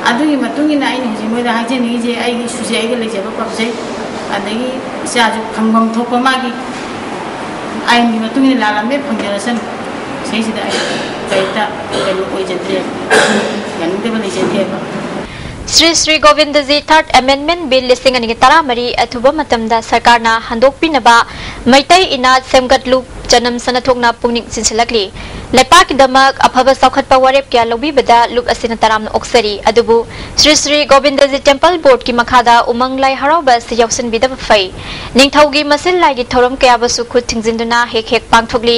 ꯑꯗꯨꯒꯤ ꯃꯇꯨꯡ ꯏꯟꯅ ꯑꯩꯅ ꯍꯧꯖꯤꯛ ꯃꯣꯏꯗ ꯍꯥꯏꯖꯅꯤꯡꯉꯤꯁꯦ, ꯑꯩꯒꯤ ꯏꯁꯨꯁꯦ ꯑꯩꯒ ꯂꯩꯖꯕ ꯄꯛꯆꯩ, ꯑꯗꯒꯤ ꯏꯆꯥꯁꯨ ꯐꯪꯐꯝ ꯊꯣꯛꯄ ꯃꯥꯒꯤ ꯑꯥꯏꯟꯒꯤ ꯃꯇꯨꯡ ꯏꯟꯅ ꯂꯥꯜꯂꯝꯃꯦ, ꯐꯪꯖꯔꯁꯅꯨ꯫ ꯁꯤꯁꯤꯗ ꯑꯩ ꯀꯔꯤꯝꯇ ꯀꯩꯅꯣ ꯑꯣꯏꯖꯗ꯭ꯔꯦꯕ, ꯌꯥꯅꯤꯡꯗꯕ ꯂꯩꯖꯗꯦꯕ꯫ ꯁ꯭ꯔꯤ ꯁ꯭ꯔꯤ ꯒꯣꯕꯤꯟꯗꯖꯤ ꯊꯥꯔꯠ ꯑꯦꯃꯦꯟꯗꯃꯦꯟꯠ ꯕꯤꯜ ꯂꯤꯁꯤꯡ ꯑꯅꯤꯒ ꯇꯔꯥꯃꯔꯤ ꯑꯊꯨꯕ ꯃꯇꯝꯗ ꯁꯔꯀꯥꯔꯅ ꯍꯟꯗꯣꯛꯄꯤꯅꯕ ꯃꯩꯇꯩ ꯏꯅꯥꯠ ꯁꯦꯝꯒꯠꯂꯨꯞ ꯆꯅꯝ ꯁꯅꯊꯣꯛꯅ ꯄꯨꯛꯅꯤꯡ ꯆꯤꯡꯁꯤꯜꯂꯛꯂꯤ꯫ ꯂꯩꯄꯥꯛꯀꯤꯗꯃꯛ ꯑꯐꯕ ꯆꯥꯎꯈꯠꯄ ꯋꯥꯔꯦꯞ ꯀꯌꯥ ꯂꯧꯕꯤꯕꯗ ꯂꯨꯞ ꯑꯁꯤꯅ ꯇꯔꯥꯝꯅ ꯑꯣꯛꯆꯔꯤ꯫ ꯑꯗꯨꯕꯨ ꯁ꯭ꯔꯤ ꯁ꯭ꯔꯤ ꯒꯣꯕꯤꯟꯗꯖꯤ ꯇꯦꯝꯄꯜ ꯕꯣꯔꯗꯀꯤ ꯃꯈꯥꯗ ꯎꯃꯪ ꯂꯥꯏ ꯍꯔꯥꯎꯕ ꯑꯁꯤ ꯌꯥꯎꯁꯤꯟꯕꯤꯗꯕ ꯐꯩ꯫ ꯅꯤꯡꯊꯧꯒꯤ ꯃꯁꯤꯜ ꯂꯥꯏꯒꯤ ꯊꯧꯔꯝ ꯀꯌꯥꯕꯨꯁꯨ ꯈꯨꯠ ꯊꯤꯡꯖꯤꯟꯗꯨꯅ ꯍꯦꯛ ꯍꯦꯛ ꯄꯥꯡꯊꯣꯛꯂꯤ꯫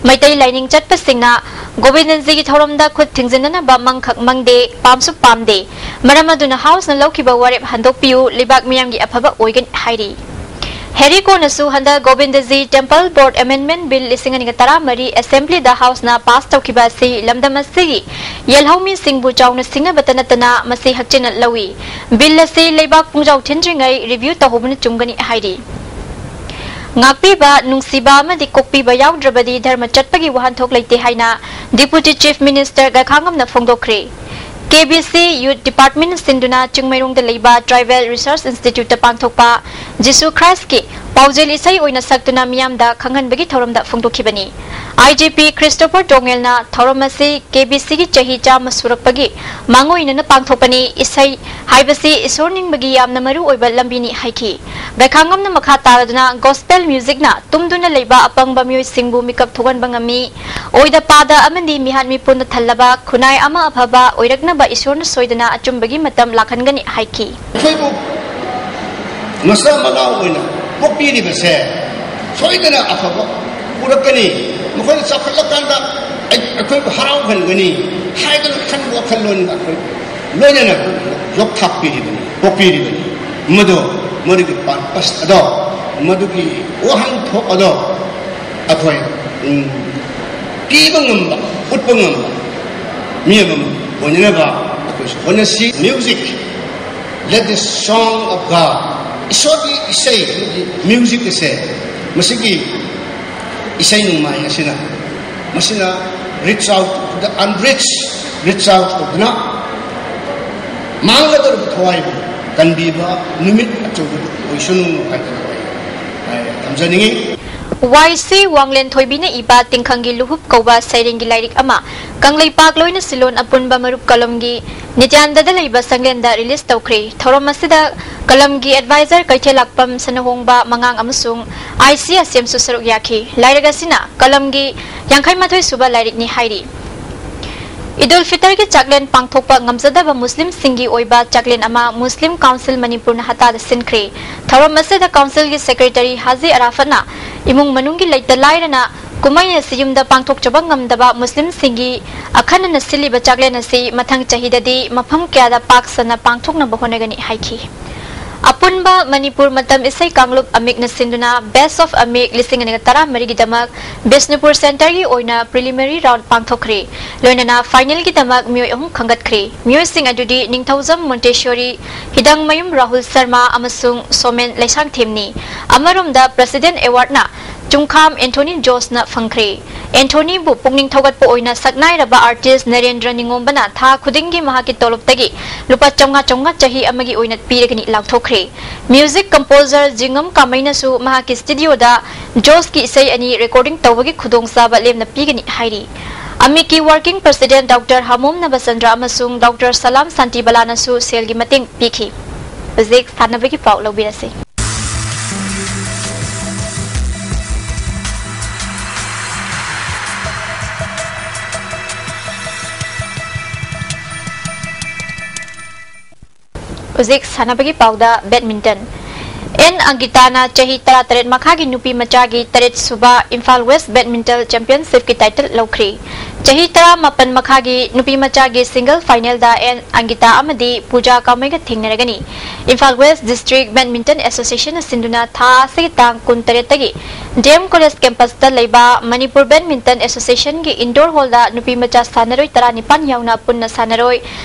ꯃꯩꯇꯩ ꯂꯥꯏꯅꯤꯡ ꯆꯠꯄꯁꯤꯡꯅ ꯒꯣꯕꯤꯟꯗꯖꯤꯒꯤ ꯊꯧꯔꯝꯗ ꯈꯨꯠ ꯊꯤꯡꯖꯤꯟꯅꯅꯕ ꯃꯪꯈꯛ ꯃꯪꯗꯦ, ꯄꯥꯝꯁꯨ ꯄꯥꯝꯗꯦ꯫ ꯃꯔꯝ ꯑꯗꯨꯅ ꯍꯥꯎꯁꯅ ꯂꯧꯈꯤꯕ ꯋꯥꯔꯦꯞ ꯍꯟꯗꯣꯛꯄꯤꯌꯨ, ꯂꯩꯕꯥꯛ ꯃꯤꯌꯥꯝꯒꯤ ꯑꯐꯕ ꯑꯣꯏꯒꯅꯤ ꯍꯥꯏꯔꯤ꯫ ꯍꯦꯔꯤ ꯀꯣꯟꯅꯁꯨ ꯍꯟꯗꯛ ꯒꯣꯕꯤꯟꯗꯖꯤ ꯇꯦꯝꯄꯜ ꯕꯣꯔꯗ ꯑꯦꯃꯦꯟꯗꯃꯦꯟꯠ ꯕꯤꯜ ꯂꯤꯁꯤꯡ ꯑꯅꯤꯒ ꯇꯔꯥꯃꯔꯤ ꯑꯦꯁꯦꯝꯕ꯭ꯂꯤꯗ ꯍꯥꯎꯁꯅ ꯄꯥꯁ ꯇꯧꯈꯤꯕ ꯑꯁꯤ ꯂꯝꯗꯝ ꯑꯁꯤꯒꯤ ꯌꯦꯜꯍꯧꯃꯤꯁꯤꯡꯕꯨ ꯆꯥꯎꯅ ꯁꯤꯡꯅꯕꯇ ꯅꯠꯇꯅ ꯃꯁꯤ ꯍꯛꯆꯤꯟꯅ ꯂꯧꯏ꯫ ꯕꯤꯜ ꯑꯁꯤ ꯂꯩꯕꯥꯛ ꯄꯨꯡꯖꯥꯎ ꯊꯤꯟꯗ꯭ꯔꯤꯉꯩ ꯔꯤꯚ꯭ꯌꯨ ꯇꯧꯍꯧꯕꯅ ꯆꯨꯝꯒꯅꯤ ꯍꯥꯏꯔꯤ꯫ ꯉꯥꯛꯄꯤꯕ, ꯅꯨꯡꯁꯤꯕ ꯑꯃꯗꯤ ꯀꯣꯛꯄꯤꯕ ꯌꯥꯎꯗ꯭ꯔꯕꯗꯤ ꯙꯔꯃ ꯆꯠꯄꯒꯤ ꯋꯥꯍꯟꯊꯣꯛ ꯂꯩꯇꯦ ꯍꯥꯏꯅ ꯗꯤꯄꯨꯇꯤ ꯆꯤꯐ ꯃꯤꯅꯤꯁꯇꯔ ꯒꯥꯏꯈꯥꯉꯝꯅ ꯐꯣꯡꯗꯣꯛꯈ꯭ꯔꯦ꯫ ꯀꯦ ꯕꯤ ꯁꯤ ꯌꯨꯠ ꯗꯤꯄꯥꯔꯠꯃꯦꯟꯠꯅ ꯁꯤꯟꯗꯨꯅ ꯆꯤꯡꯃꯩꯔꯣꯡꯗ ꯂꯩꯕ ꯇ꯭ꯔꯥꯏꯕꯦꯜ ꯔꯤꯁꯔꯁ ꯏꯟꯁꯇꯤꯇ꯭ꯌꯨꯠꯇ ꯄꯥꯡꯊꯣꯛꯄ ꯖꯤꯁꯨ ꯈ꯭ꯔꯥꯏꯁꯀꯤ ꯄꯥꯎꯖꯦꯜ ꯏꯁꯩ ꯑꯣꯏꯅ ꯁꯛꯇꯨꯅ ꯃꯤꯌꯥꯝꯗ ꯈꯪꯍꯟꯕꯒꯤ ꯊꯧꯔꯝꯗ ꯐꯣꯡꯗꯣꯛꯈꯤꯕꯅꯤ꯫ ꯑꯥꯏ ꯖꯤ ꯄꯤ ꯈ꯭ꯔꯤꯁꯇꯣꯐꯔ ꯗꯣꯉꯦꯜꯅ ꯊꯧꯔꯝ ꯑꯁꯤ ꯀꯦ ꯕꯤ ꯁꯤꯒꯤ ꯆꯍꯤ ꯆꯥꯝꯃ ꯁꯨꯔꯛꯄꯒꯤ ꯃꯥꯡꯑꯣꯏꯅꯅ ꯄꯥꯡꯊꯣꯛꯄꯅꯤ꯫ ꯏꯁꯩ ꯍꯥꯏꯕꯁꯤ ꯏꯁꯣꯔ ꯅꯤꯡꯕꯒꯤ ꯌꯥꯝꯅ ꯃꯔꯨ ꯑꯣꯏꯕ ꯂꯝꯕꯤꯅꯤ ꯍꯥꯏꯈꯤ꯫ ꯒꯥꯏꯈꯥꯉꯝꯅ ꯃꯈꯥ ꯇꯥꯔꯗꯨꯅ ꯒꯣꯁꯄꯦꯜ ꯃ꯭ꯌꯨꯖꯤꯛꯅ ꯇꯨꯝꯗꯨꯅ ꯂꯩꯕ ꯑꯄꯪꯕ ꯃꯤꯑꯣꯏꯁꯤꯡꯕꯨ ꯃꯤꯀꯞ ꯊꯣꯛꯍꯟꯕ ꯉꯝꯃꯤ꯫ ꯑꯣꯏꯗ ꯄꯥꯗ ꯑꯃꯗꯤ ꯃꯤꯍꯥꯠ ꯃꯤꯄꯨꯟꯅ ꯊꯜꯂꯕ ꯈꯨꯟꯅꯥꯏ ꯑꯃ ꯑꯐꯕ ꯑꯣꯏꯔꯛꯅꯕ ꯏꯁꯣꯔꯅ ꯁꯣꯏꯗꯅ ꯑꯆꯨꯝꯕꯒꯤ ꯃꯇꯝ ꯂꯥꯛꯍꯟꯒꯅꯤ ꯍꯥꯏꯈꯤ꯫ ꯑꯩꯈꯣꯏꯕꯨ ꯃꯆꯥ ꯃꯅꯥꯎ ꯑꯣꯏꯅ ꯄꯣꯛꯄꯤꯔꯤꯕꯁꯦ ꯁꯣꯏꯗꯅ ꯑꯐꯕ ꯄꯨꯔꯛꯀꯅꯤ, ꯃꯈꯣꯏꯅ ꯆꯥꯎꯈꯠꯂꯀꯥꯟꯗ ꯑꯩ-, ꯑꯩꯈꯣꯏꯕꯨ ꯍꯔꯥꯎꯍꯟꯒꯅꯤ ꯍꯥꯏꯗꯅ ꯈꯟꯕ ꯋꯥꯈꯜꯂꯣꯟꯗ ꯑꯩꯈꯣꯏ ꯂꯣꯏꯅꯅ ꯌꯣꯛꯊꯥꯛꯄꯤꯔꯤꯕꯅꯤ, ꯄꯣꯛꯄꯤꯔꯤꯕꯅꯤ꯫ ꯃꯗꯨ, ꯃꯗꯨꯒꯤ ꯄꯔꯄꯁ ꯑꯗꯣ, ꯃꯗꯨꯒꯤ ꯋꯥꯍꯟꯊꯣꯛ ꯑꯗꯣ ꯑꯩꯈꯣꯏ, ꯎꯝ, ꯄꯤꯕ ꯉꯝꯕ, ꯎꯠꯄ ꯉꯝꯕ ꯃꯤ ꯑꯃ ꯑꯣꯏꯅꯅꯕ ꯑꯩꯈꯣꯏꯁꯨ ꯍꯣꯠꯅꯁꯤ꯫ Music, let the song of God, ꯏꯁꯣꯔꯒꯤ ꯏꯁꯩ, ꯃ꯭ꯌꯨꯖꯤꯛ ꯑꯁꯦ, ꯃꯁꯤꯒꯤ ꯏꯁꯩ ꯅꯣꯡꯃꯥꯏ ꯑꯁꯤꯅ, ꯃꯁꯤꯅ reach out to the unreached, reach out ꯇꯧꯗꯨꯅ ꯃꯥꯡꯒꯗꯧꯔꯤꯕ ꯊꯋꯥꯏꯕꯨ ꯀꯟꯕꯤꯕ ꯅꯨꯃꯤꯠ ꯑꯆꯧꯕꯗꯨ ꯑꯣꯏꯁꯅꯨ ꯍꯥꯏꯗꯅ ꯑꯩ, ꯑꯩ ꯊꯝꯖꯅꯤꯡꯏ꯫ ꯋꯥꯏꯁꯤ ꯋꯥꯡꯂꯦꯟ ꯊꯣꯏꯕꯤꯅ ꯏꯕ ꯇꯤꯡꯈꯪꯒꯤ ꯂꯨꯍꯨꯞ ꯀꯧꯕ ꯁꯩꯔꯦꯡꯒꯤ ꯂꯥꯏꯔꯤꯛ ꯑꯃ ꯀꯪꯂꯩꯄꯥꯛ ꯂꯣꯏꯅ ꯁꯤꯂꯣꯟ ꯑꯄꯨꯟꯕ ꯃꯔꯨꯞ ꯀꯂꯝꯒꯤ ꯅꯤꯇ꯭ꯌꯥꯟꯗꯗ ꯂꯩꯕ ꯁꯪꯂꯦꯟꯗ release ꯇꯧꯈ꯭ꯔꯦ꯫ ꯊꯧꯔꯝ ꯑꯁꯤꯗ ꯀꯂꯝꯒꯤ advisor ꯀꯩꯊꯦꯜꯂꯥꯛꯄꯝ ꯁꯅꯍꯣꯡꯕ ꯃꯉꯥꯡ ꯑꯃꯁꯨꯡ ꯑꯥꯏ ꯁꯤ ꯑꯁꯦꯝꯁꯨ ꯁꯔꯨꯛ ꯌꯥꯈꯤ꯫ ꯂꯥꯏꯔꯤꯛ ꯑꯁꯤꯅ ꯀꯂꯝꯒꯤ ꯌꯥꯡꯈꯩ ꯃꯥꯊꯣꯏ ꯁꯨꯕ ꯂꯥꯏꯔꯤꯛꯅꯤ ꯍꯥꯏꯔꯤ꯫ ꯏꯗꯨꯜ ꯐꯤꯇꯔꯒꯤ ꯆꯥꯛꯂꯦꯟ ꯄꯥꯡꯊꯣꯛꯄ ꯉꯝꯖꯗꯕ ꯃꯨꯁꯂꯤꯝꯁꯤꯡꯒꯤ ꯑꯣꯏꯕ ꯆꯥꯛꯂꯦꯟ ꯑꯃ ꯃꯨꯁꯂꯤꯝ ꯀꯥꯎꯟꯁꯤꯜ ꯃꯅꯤꯄꯨꯔꯅ ꯍꯇꯥꯗ ꯁꯤꯟꯈ꯭ꯔꯦ꯫ ꯊꯧꯔꯝ ꯑꯁꯤꯗ ꯀꯥꯎꯟꯁꯤꯜꯒꯤ ꯁꯦꯀ꯭ꯔꯦꯇꯔꯤ ꯍꯥꯖꯤ ꯑꯔꯥꯐꯠꯅ ꯏꯃꯨꯡ ꯃꯅꯨꯡꯒꯤ ꯂꯩꯇ ꯂꯥꯏꯔꯅ ꯀꯨꯝꯍꯩ ꯑꯁꯤ ꯌꯨꯝꯗ ꯄꯥꯡꯊꯣꯛꯆꯕ ꯉꯝꯗꯕ ꯃꯨꯁꯂꯤꯝꯁꯤꯡꯒꯤ ꯑꯈꯟꯅꯅ ꯁꯤꯜꯂꯤꯕ ꯆꯥꯛꯂꯦꯟ ꯑꯁꯤ ꯃꯊꯪ ꯆꯍꯤꯗꯗꯤ ꯃꯐꯝ ꯀꯌꯥꯗ ꯄꯥꯛ ꯁꯟꯅ ꯄꯥꯡꯊꯣꯛꯅꯕ ꯍꯣꯠꯅꯒꯅꯤ ꯍꯥꯏꯈꯤ꯫ ꯑꯄꯨꯟꯕ ꯃꯅꯤꯄꯨꯔ ꯃꯇꯝ ꯏꯁꯩ ꯀꯥꯡꯂꯨꯞ ꯑꯃꯤꯛꯅ ꯁꯤꯟꯗꯨꯅ Best of ꯑꯃꯤꯛ ꯂꯤꯁꯤꯡ ꯑꯅꯤꯒ ꯇꯔꯥꯃꯔꯤꯒꯤꯗꯃꯛ ꯕꯤꯁꯅꯨꯄꯨꯔ ꯁꯦꯟꯇꯔꯒꯤ ꯑꯣꯏꯅ preliminary round ꯄꯥꯡꯊꯣꯛꯈ꯭ꯔꯦ꯫ ꯂꯣꯏꯅꯅ finalꯒꯤꯗꯃꯛ ꯃꯤꯑꯣꯏ ꯑꯍꯨꯝ ꯈꯟꯒꯠꯈ꯭ꯔꯦ꯫ ꯃꯤꯑꯣꯏꯁꯤꯡ ꯑꯗꯨꯗꯤ ꯅꯤꯡꯊꯧꯖꯝ ꯃꯣꯟꯇꯦꯁꯣꯔꯤ, ꯍꯤꯗꯥꯡꯃꯌꯨꯝ ꯔꯥꯍꯨꯜ ꯁꯔꯃ ꯑꯃꯁꯨꯡ ꯁꯣꯃꯦꯟ ꯂꯩꯁꯥꯡꯊꯦꯝꯅꯤ꯫ ꯑꯃꯔꯣꯝꯗ president awardꯅ ꯆꯨꯡꯈꯥꯝ ꯑꯦꯟꯊꯣꯅꯤ ꯖꯣꯁꯅ ꯐꯪꯈ꯭ꯔꯦ꯫ ꯑꯦꯟꯊꯣꯅꯤꯕꯨ ꯄꯨꯛꯅꯤꯡ ꯊꯧꯒꯠꯄ ꯑꯣꯏꯅ ꯁꯛꯅꯥꯏꯔꯕ artist ꯅꯔꯦꯟꯗ꯭ꯔ ꯅꯤꯉꯣꯝꯕꯅ ꯊꯥ ꯈꯨꯗꯤꯡꯒꯤ ꯃꯍꯥꯛꯀꯤ ꯇꯣꯂꯣꯞꯇꯒꯤ ꯂꯨꯄꯥ ꯆꯥꯝꯃꯉꯥ ꯆꯥꯝꯃꯉꯥ ꯆꯍꯤ ꯑꯃꯒꯤ ꯑꯣꯏꯅ ꯄꯤꯔꯒꯅꯤ ꯂꯥꯎꯊꯣꯛꯈ꯭ꯔꯦ꯫ Music composer ꯖꯤꯉꯝ ꯀꯥꯃꯩꯅꯁꯨ ꯃꯍꯥꯛꯀꯤ studioꯗ ꯖꯣꯁꯀꯤ ꯏꯁꯩ ꯑꯅꯤ recording ꯇꯧꯕꯒꯤ ꯈꯨꯗꯣꯡꯆꯥꯕ ꯂꯦꯝꯅ ꯄꯤꯒꯅꯤ ꯍꯥꯏꯔꯤ꯫ ꯑꯃꯤꯛꯀꯤ working president Doctor ꯍꯃꯣꯝ ꯅꯕꯆꯟꯗ꯭ꯔ ꯑꯃꯁꯨꯡ Doctor ꯁꯂꯥꯝ ꯁꯥꯟꯇꯤꯕꯂꯥꯅꯁꯨ ꯁꯦꯜꯒꯤ ꯃꯇꯦꯡ ꯄꯤꯈꯤ꯫ ꯍꯧꯖꯤꯛ ꯁꯥꯟꯅꯕꯒꯤ ꯄꯥꯎ ꯂꯧꯕꯤꯔꯁꯤ꯫ ꯍꯧꯖꯤꯛ ꯁꯥꯟꯅꯕꯒꯤ ꯄꯥꯎꯗ badminton꯫ ꯑꯦꯟ ꯑꯪꯒꯤꯇꯥꯅ ꯆꯍꯤ ꯇꯔꯥꯇꯔꯦꯠ ꯃꯈꯥꯒꯤ ꯅꯨꯄꯤ ꯃꯆꯥꯒꯤ ꯇꯔꯦꯠ ꯁꯨꯕ ꯏꯝꯐꯥꯜ West badminton championshipꯀꯤ title ꯂꯧꯈ꯭ꯔꯦ꯫ ꯆꯍꯤ ꯇꯔꯥꯃꯥꯄꯟ ꯃꯈꯥꯒꯤ ꯅꯨꯄꯤ ꯃꯆꯥꯒꯤ single finalꯗ ꯑꯦꯟ ꯑꯪꯒꯤꯇꯥ ꯑꯃꯗꯤ ꯄꯨꯖꯥ ꯀꯥꯃꯩꯒ ꯊꯦꯡꯅꯔꯒꯅꯤ꯫ ꯏꯝꯐꯥꯜ West District Badminton Associationꯅ ꯁꯤꯟꯗꯨꯅ ꯊꯥ ꯑꯁꯤꯒꯤ ꯇꯥꯡ ꯀꯨꯟꯇꯔꯦꯠꯇꯒꯤ ꯗꯤ ꯑꯦꯝ ꯀꯣꯂꯦꯖ campusꯇ ꯂꯩꯕ ꯃꯅꯤꯄꯨꯔ Badminton Associationꯒꯤ indoor hallꯗ ꯅꯨꯄꯤ ꯃꯆꯥ ꯁꯥꯟꯅꯔꯣꯏ ꯇꯔꯥꯅꯤꯄꯥꯟ ꯌꯥꯎꯅ ꯄꯨꯟꯅ ꯁꯥꯟꯅꯔꯣꯏ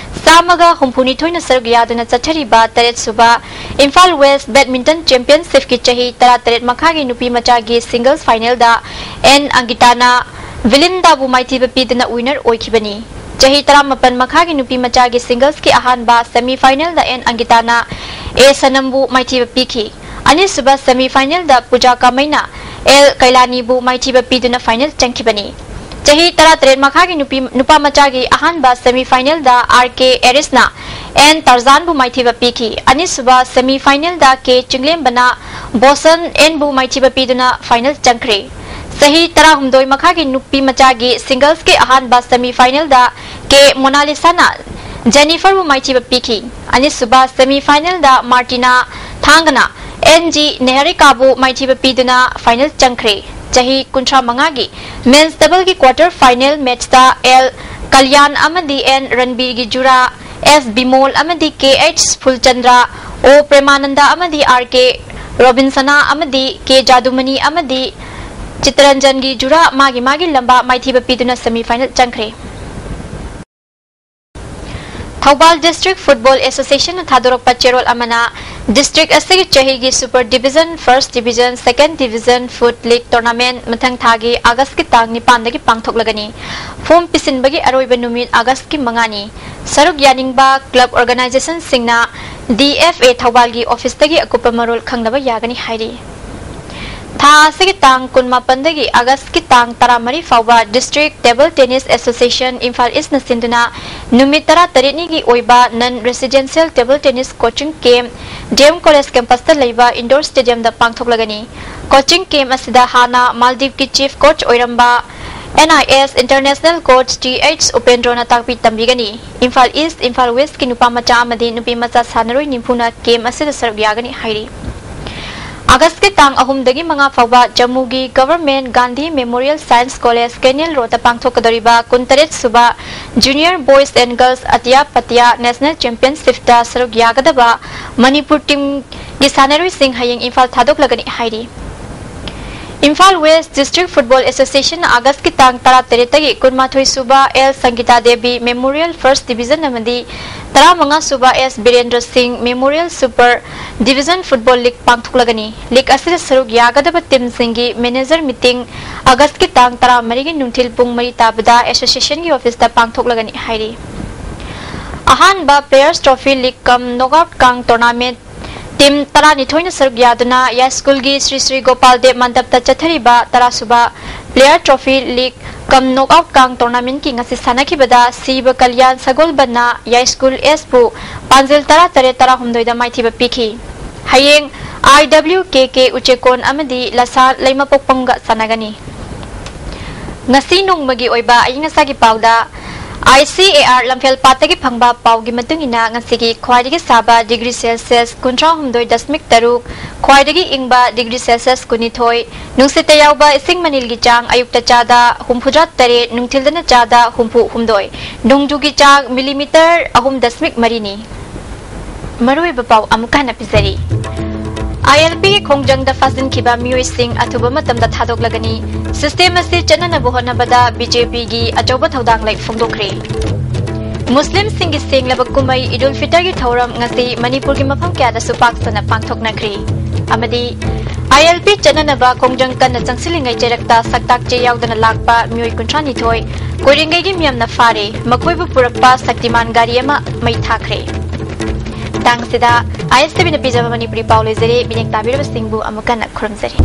ꯆꯥꯝꯃꯒ ꯍꯨꯝꯐꯨꯅꯤꯊꯣꯏꯅ ꯁꯔꯨꯛ ꯌꯥꯗꯨꯅ ꯆꯠꯊꯔꯤꯕ ꯇꯔꯦꯠ ꯁꯨꯕ ꯏꯝꯐꯥꯜ West Badminton Championshipꯀꯤ ꯆꯍꯤ ꯇꯔꯥꯇꯔꯦꯠ ꯃꯈꯥꯒꯤ ꯅꯨꯄꯤ ꯃꯆꯥꯒꯤ singles finalꯗ ꯑꯦꯟ ꯑꯪꯒꯤꯇꯥꯅ ꯚꯤꯂꯤꯟꯗꯥꯕꯨ ꯃꯥꯏꯊꯤꯕ ꯄꯤꯗꯨꯅ winner ꯑꯣꯏꯈꯤꯕꯅꯤ꯫ ꯆꯍꯤ ꯇꯔꯥꯃꯥꯄꯟ ꯃꯈꯥꯒꯤ ꯅꯨꯄꯤ ꯃꯆꯥꯒꯤ ꯁꯤꯡꯒꯜꯁꯀꯤ ꯑꯍꯥꯟꯕ ꯁꯦꯃꯤ ꯐꯥꯏꯅꯦꯜꯗ ꯑꯦꯟ ꯑꯪꯒꯤꯇꯥꯅ ꯑꯦ ꯁꯅꯝꯕꯨ ꯃꯥꯏꯊꯤꯕ ꯄꯤꯈꯤ꯫ ꯑꯅꯤꯁꯨꯕ ꯁꯦꯃꯤ ꯐꯥꯏꯅꯦꯜꯗ ꯄꯨꯖꯥ ꯀꯥꯃꯩꯅ ꯑꯦꯜ ꯀꯩꯂꯥꯅꯤꯕꯨ ꯃꯥꯏꯊꯤꯕ ꯄꯤꯗꯨꯅ ꯐꯥꯏꯅꯦꯜ ꯆꯪꯈꯤꯕꯅꯤ꯫ ꯆꯍꯤ ꯇꯔꯥꯇꯔꯦꯠ ꯃꯈꯥꯒꯤ ꯅꯨꯄꯤ, ꯅꯨꯄꯥ ꯃꯆꯥꯒꯤ ꯑꯍꯥꯟꯕ ꯁꯦꯃꯤ ꯐꯥꯏꯅꯦꯜꯗ ꯑꯥꯔ ꯀꯦ ꯑꯦꯔꯤꯁꯅ ꯑꯦꯟ ꯇꯔꯖꯥꯟꯕꯨ ꯃꯥꯏꯊꯤꯕ ꯄꯤꯈꯤ꯫ ꯑꯅꯤꯁꯨꯕ ꯁꯦꯃꯤ ꯐꯥꯏꯅꯦꯜꯗ ꯀꯦ ꯆꯤꯡꯂꯦꯝꯕꯅ ꯕꯣꯁꯟ ꯑꯦꯟꯕꯨ ꯃꯥꯏꯊꯤꯕ ꯄꯤꯗꯨꯅ ꯐꯥꯏꯅꯦꯜ ꯆꯪꯈ꯭ꯔꯦ꯫ ꯆꯍꯤ ꯇꯔꯥꯍꯨꯝꯗꯣꯏ ꯃꯈꯥꯒꯤ ꯅꯨꯄꯤ ꯃꯆꯥꯒꯤ ꯁꯤꯡꯒꯜꯁꯀꯤ ꯑꯍꯥꯟꯕ ꯁꯦꯃꯤ ꯐꯥꯏꯅꯦꯜꯗ ꯀꯦ ꯃꯣꯅꯥꯂꯤꯁꯥꯅ ꯖꯦꯅꯤꯐꯔꯕꯨ ꯃꯥꯏꯊꯤꯕ ꯄꯤꯈꯤ꯫ ꯑꯅꯤꯁꯨꯕ ꯁꯦꯃꯤ ꯐꯥꯏꯅꯦꯜꯗ ꯃꯥꯔꯇꯤꯅꯥ ꯊꯥꯡꯒꯅ ꯑꯦꯟ ꯖꯤ ꯅꯦꯍꯔꯤꯀꯥꯕꯨ ꯃꯥꯏꯊꯤꯕ ꯄꯤꯗꯨꯅ ꯐꯥꯏꯅꯦꯜ ꯆꯪꯈ꯭ꯔꯦ꯫ ꯆꯍꯤ ꯀꯨꯟꯊ꯭ꯔꯥ ꯃꯉꯥꯒꯤ ꯃꯦꯟꯁ ꯗꯕꯜꯒꯤ ꯀ꯭ꯋꯥꯔꯇꯔ ꯐꯥꯏꯅꯦꯜ ꯃꯦꯠꯆꯇ ꯑꯦꯜ ꯀꯜꯌꯥꯟ ꯑꯃꯗꯤ ꯑꯦꯟ ꯔꯟꯕꯤꯔꯒꯤ ꯖꯨꯔꯥ, ꯑꯦꯁ ꯕꯤꯃꯣꯜ ꯑꯃꯗꯤ ꯀꯦ ꯑꯩꯆ ꯐꯨꯜꯆꯟꯗ꯭ꯔ, ꯑꯣ ꯄ꯭ꯔꯦꯃꯥꯅꯟꯗ ꯑꯃꯗꯤ ꯑꯥꯔ ꯀꯦ ꯔꯣꯕꯤꯟꯁꯅꯥ ꯑꯃꯗꯤ ꯀꯦ ꯖꯥꯗꯨꯃꯅꯤ ꯑꯃꯗꯤ ꯆꯤꯇꯔꯟꯖꯟꯒꯤ ꯖꯨꯔꯥ ꯃꯥꯒꯤ ꯃꯥꯒꯤ ꯂꯝꯕꯥ ꯃꯥꯏꯊꯤꯕ ꯄꯤꯗꯨꯅ ꯁꯦꯃꯤ ꯐꯥꯏꯅꯦꯜ ꯆꯪꯈ꯭ꯔꯦ꯫ ꯊꯧꯕꯥꯜ ꯗꯤꯁꯇ꯭ꯔꯤꯛ ꯐꯨꯠꯕꯣꯜ ꯑꯦꯁꯣꯁꯤꯌꯦꯁꯟꯅ ꯊꯥꯗꯣꯔꯛꯄ ꯆꯦꯔꯣꯜ ꯑꯃꯅ ꯗꯤꯁꯇ꯭ꯔꯤꯛ ꯑꯁꯤꯒꯤ ꯆꯍꯤꯒꯤ ꯁꯨꯄꯔ ꯗꯤꯕꯤꯖꯟ, ꯐꯥꯔꯁ ꯗꯤꯕꯤꯖꯟ, ꯁꯦꯀꯦꯟ ꯗꯤꯕꯤꯖꯟ ꯐꯨꯠ ꯂꯤꯒ ꯇꯣꯔꯅꯥꯃꯦꯟ ꯃꯊꯪ ꯊꯥꯒꯤ ꯑꯥꯒꯁꯀꯤ ꯇꯥꯡ ꯅꯤꯄꯥꯟꯗꯒꯤ ꯄꯥꯡꯊꯣꯛꯂꯒꯅꯤ꯫ ꯐꯣꯝ ꯄꯤꯁꯤꯟꯕꯒꯤ ꯑꯔꯣꯏꯕ ꯅꯨꯃꯤꯠ ꯑꯥꯒꯁꯀꯤ ꯃꯉꯥꯅꯤ꯫ ꯁꯔꯨꯛ ꯌꯥꯅꯤꯡꯕ ꯀ꯭ꯂꯕ ꯑꯣꯔꯒꯅꯥꯏꯖꯦꯁꯟꯁꯤꯡꯅ ꯗꯤ ꯑꯦꯐ ꯑꯦ ꯊꯧꯕꯥꯜꯒꯤ ꯑꯣꯐꯤꯁꯇꯒꯤ ꯑꯀꯨꯞꯄ ꯃꯔꯣꯜ ꯈꯪꯅꯕ ꯌꯥꯒꯅꯤ ꯍꯥꯏꯔꯤ꯫ ꯊꯥ ꯑꯁꯤꯒꯤ ꯇꯥꯡ ꯀꯨꯟꯃꯥꯄꯟꯗꯒꯤ ꯑꯥꯒꯁꯀꯤ ꯇꯥꯡ ꯇꯔꯥꯃꯔꯤ ꯐꯥꯎꯕ district table tennis association Imphal ꯏꯁꯅ ꯁꯤꯟꯗꯨꯅ ꯅꯨꯃꯤꯠ ꯇꯔꯥꯇꯔꯦꯠꯅꯤꯒꯤ ꯑꯣꯏꯕ non residential table tennis coaching camp D M college ꯀꯦꯝꯄꯁꯇ ꯂꯩꯕ ꯏꯟꯗꯣꯔ ꯁ꯭ꯇꯦꯗꯤꯌꯝꯗ ꯄꯥꯡꯊꯣꯛꯂꯒꯅꯤ꯫ ꯀꯣꯆꯤꯡ ꯀꯦꯝꯞ ꯑꯁꯤꯗ ꯍꯥꯟꯅ ꯃꯥꯜꯗꯤꯞꯀꯤ ꯆꯤꯐ ꯀꯣꯆ ꯑꯣꯏꯔꯝꯕ N I S international coach T H ꯎꯄꯦꯟꯗ꯭ꯔꯣꯅ ꯇꯥꯛꯄꯤ ꯇꯝꯕꯤꯒꯅꯤ꯫ ꯏꯝꯐꯥꯜ ꯏꯁ, ꯏꯝꯐꯥꯜ ꯋꯦꯁꯀꯤ ꯅꯨꯄꯥ ꯃꯆꯥ ꯑꯃꯗꯤ ꯅꯨꯄꯤ ꯃꯆꯥ ꯁꯥꯟꯅꯔꯣꯏ ꯅꯤꯐꯨꯅ ꯀꯦꯝꯞ ꯑꯁꯤꯗ ꯁꯔꯨꯛ ꯌꯥꯒꯅꯤ ꯍꯥꯏꯔꯤ꯫ ꯑꯥꯒꯁꯀꯤ ꯇꯥꯡ ꯑꯍꯨꯝꯗꯒꯤ ꯃꯉꯥ ꯐꯥꯎꯕ ꯖꯝꯃꯨꯒꯤ government Gandhi memorial science college, canal ꯔꯣꯗꯇ ꯄꯥꯡꯊꯣꯛꯀꯗꯧꯔꯤꯕ ꯀꯨꯟꯇꯔꯦꯠ ꯁꯨꯕ ꯖꯨꯅꯤꯌꯔ ꯕꯣꯏꯁ ꯑꯦꯟ ꯒꯔꯜꯁ ꯑꯇꯤꯌꯥ ꯄꯇꯤꯌꯥ ꯅꯦꯁꯅꯦꯜ ꯆꯦꯝꯄꯤꯌꯟꯁꯤꯞꯇ ꯁꯔꯨꯛ ꯌꯥꯒꯗꯕ ꯃꯅꯤꯄꯨꯔ ꯇꯤꯝꯒꯤ ꯁꯥꯟꯅꯔꯣꯏꯁꯤꯡ ꯍꯌꯦꯡ ꯏꯝꯐꯥꯜ ꯊꯥꯗꯣꯛꯂꯒꯅꯤ ꯍꯥꯏꯔꯤ꯫ Imphal west district football association ꯑꯥꯒꯁꯀꯤ ꯇꯥꯡ ꯇꯔꯥꯇꯔꯦꯠꯇꯒꯤ ꯀꯨꯟꯃꯥꯊꯣꯏ ꯁꯨꯕ L Sangita Devi memorial first division ꯑꯃꯗꯤ ꯇꯔꯥꯃꯉꯥ ꯁꯨꯕ S Birendra Singh memorial super division football league ꯄꯥꯡꯊꯣꯛꯂꯒꯅꯤ꯫ ꯂꯤꯒ ꯑꯁꯤꯗ ꯁꯔꯨꯛ ꯌꯥꯒꯗꯕ ꯇꯤꯝꯁꯤꯡꯒꯤ ꯃꯦꯅꯦꯖꯔ ꯃꯤꯇꯤꯡ ꯑꯥꯒꯁꯀꯤ ꯇꯥꯡ ꯇꯔꯥꯃꯔꯤꯒꯤ ꯅꯨꯡꯊꯤꯜ ꯄꯨꯡ ꯃꯔꯤ ꯇꯥꯕꯗ ꯑꯦꯁꯣꯁꯤꯌꯦꯁꯟꯒꯤ ꯑꯣꯐꯤꯁꯇ ꯄꯥꯡꯊꯣꯛꯂꯒꯅꯤ ꯍꯥꯏꯔꯤ꯫ ꯑꯍꯥꯟꯕ ꯄ꯭ꯂꯦꯌꯔꯁ ꯇ꯭ꯔꯣꯐꯤ ꯂꯤꯒ ꯀꯝ ꯅꯣꯛꯑꯥꯎꯠ ꯀꯥꯡ ꯇꯣꯔꯅꯥꯃꯦꯟꯠ ꯇꯤꯝ ꯇꯔꯥꯅꯤꯊꯣꯏꯅ ꯁꯔꯨꯛ ꯌꯥꯗꯨꯅ ꯌꯥꯏꯁ꯭ꯀꯨꯜꯒꯤ ꯁ꯭ꯔꯤ ꯁ꯭ꯔꯤ ꯒꯣꯄꯥꯜ ꯗꯦꯕ ꯃꯟꯗꯞꯇ ꯆꯠꯊꯔꯤꯕ ꯇꯔꯥꯁꯨꯕ ꯄ꯭ꯂꯦꯌꯔ ꯇ꯭ꯔꯣꯐꯤ ꯂꯤꯒ ꯀꯝ ꯅꯣꯛꯑꯥꯎꯠ ꯀꯥꯡ ꯇꯣꯔꯅꯥꯃꯦꯟꯠꯀꯤ ꯉꯁꯤ ꯁꯥꯟꯅꯈꯤꯕꯗ ꯁꯤꯕ ꯀꯜꯌꯥꯟ ꯁꯒꯣꯜꯕꯟꯅ ꯌꯥꯏꯁ꯭ꯀꯨꯜ ꯑꯦꯁꯄꯨ ꯄꯥꯟꯖꯤꯜ ꯇꯔꯥꯇꯔꯦꯠ ꯇꯔꯥꯍꯨꯝꯗꯣꯏꯗ ꯃꯥꯏꯊꯤꯕ ꯄꯤꯈꯤ꯫ ꯍꯌꯦꯡ ꯑꯥꯏ ꯗꯕ꯭ꯂꯤꯎ ꯀꯦ ꯀꯦ ꯎꯆꯦꯀꯣꯟ ꯑꯃꯗꯤ ꯂꯁꯥ ꯂꯩꯃꯄꯣꯛꯄꯝꯒ ꯁꯥꯟꯅꯒꯅꯤ꯫ ꯉꯁꯤ ꯅꯣꯡꯃꯒꯤ ꯑꯣꯏꯕ ꯑꯏꯪ ꯑꯁꯥꯒꯤ ꯄꯥꯎꯗ, ꯑꯥꯏ ꯁꯤ ꯑꯦ ꯑꯥꯔ ꯂꯝꯐꯦꯜ ꯄꯥꯠꯇꯒꯤ ꯐꯪꯕ ꯄꯥꯎꯒꯤ ꯃꯇꯨꯡ ꯏꯟꯅ ꯉꯁꯤꯒꯤ ꯈ꯭ꯋꯥꯏꯗꯒꯤ ꯁꯥꯕ ꯗꯤꯒ꯭ꯔꯤ ꯁꯦꯜꯁꯤꯌꯁ ꯀꯨꯟꯊ꯭ꯔꯥꯍꯨꯝꯗꯣꯏ ꯗꯁꯃꯤꯛ ꯇꯔꯨꯛ, ꯈ꯭ꯋꯥꯏꯗꯒꯤ ꯏꯪꯕ ꯗꯤꯒ꯭ꯔꯤ ꯁꯦꯜꯁꯤꯌꯁ ꯀꯨꯟꯅꯤꯊꯣꯏ, ꯅꯨꯡꯁꯤꯠꯇ ꯌꯥꯎꯕ ꯏꯁꯤꯡ ꯃꯅꯤꯜꯒꯤ ꯆꯥꯡ ꯑꯌꯨꯛꯇ ꯆꯥꯗ ꯍꯨꯝꯐꯨꯇꯔꯥ ꯇꯔꯦꯠ, ꯅꯨꯡꯊꯤꯜꯗꯅ ꯆꯥꯗ ꯍꯨꯝꯐꯨ ꯍꯨꯝꯗꯣꯏ, ꯅꯣꯡꯖꯨꯒꯤ ꯆꯥꯡ ꯃꯤꯂꯤꯃꯤꯇꯔ ꯑꯍꯨꯝ ꯗꯁꯃꯤꯛ ꯃꯔꯤꯅꯤ꯫ ꯃꯔꯨꯑꯣꯏꯕ ꯄꯥꯎ ꯑꯃꯨꯛ ꯍꯟꯅ ꯄꯤꯖꯔꯤ꯫ ꯑꯥꯏ ꯑꯦꯜ ꯄꯤ ꯈꯣꯡꯖꯪꯗ ꯐꯥꯖꯤꯟꯈꯤꯕ ꯃꯤꯑꯣꯏꯁꯤꯡ ꯑꯊꯨꯕ ꯃꯇꯝꯗ ꯊꯥꯗꯣꯛꯂꯒꯅꯤ꯫ ꯁꯤꯁꯇꯦꯝ ꯑꯁꯤ ꯆꯠꯅꯅꯕ ꯍꯣꯠꯅꯕꯗ ꯕꯤ ꯖꯦ ꯄꯤꯒꯤ ꯑꯆꯧꯕ ꯊꯧꯗꯥꯡ ꯂꯩ ꯐꯣꯡꯗꯣꯛꯈ꯭ꯔꯦ꯫ ꯃꯨꯁꯂꯤꯝꯁꯤꯡꯒꯤ ꯁꯦꯡꯂꯕ ꯀꯨꯝꯍꯩ ꯏꯗꯨꯜ ꯐꯤꯇꯔꯒꯤ ꯊꯧꯔꯝ ꯉꯁꯤ ꯃꯅꯤꯄꯨꯔꯒꯤ ꯃꯐꯝ ꯀꯌꯥꯗꯁꯨ ꯄꯥꯛ ꯁꯟꯅ ꯄꯥꯡꯊꯣꯛꯅꯈ꯭ꯔꯦ꯫ ꯑꯃꯗꯤ ꯑꯥꯏ ꯑꯦꯜ ꯄꯤ ꯆꯠꯅꯅꯕ ꯈꯣꯡꯖꯪ ꯀꯟꯅ ꯆꯪꯁꯤꯜꯂꯤꯉꯩ ꯆꯩꯔꯛꯇ ꯁꯛꯇꯥꯛ ꯆꯦ ꯌꯥꯎꯗꯅ ꯂꯥꯛꯄ ꯃꯤꯑꯣꯏ ꯀꯨꯟꯊ꯭ꯔꯥ ꯅꯤꯊꯣꯏ ꯀꯣꯏꯔꯦꯡꯒꯩꯒꯤ ꯃꯤꯌꯥꯝꯅ ꯐꯥꯔꯦ꯫ ꯃꯈꯣꯏꯕꯨ ꯄꯨꯔꯛꯄ ꯁꯛꯇꯤꯃꯥꯟ ꯒꯥꯔꯤ ꯑꯃ ꯃꯩ ꯊꯥꯈ꯭ꯔꯦ꯫ ꯃꯇꯥꯡ ꯑꯁꯤꯗ ꯑꯥꯏ ꯑꯦꯁ ꯇꯤ ꯚꯤꯅ ꯄꯤꯖꯕ ꯃꯅꯤꯄꯨꯔꯤ ꯄꯥꯎ ꯂꯣꯏꯖꯔꯦ꯫ ꯃꯤꯠꯌꯦꯡ ꯇꯥꯕꯤꯔꯕꯁꯤꯡꯕꯨ ꯑꯃꯨꯛ ꯍꯟꯅ ꯈꯨꯔꯨꯝꯖꯔꯤ꯫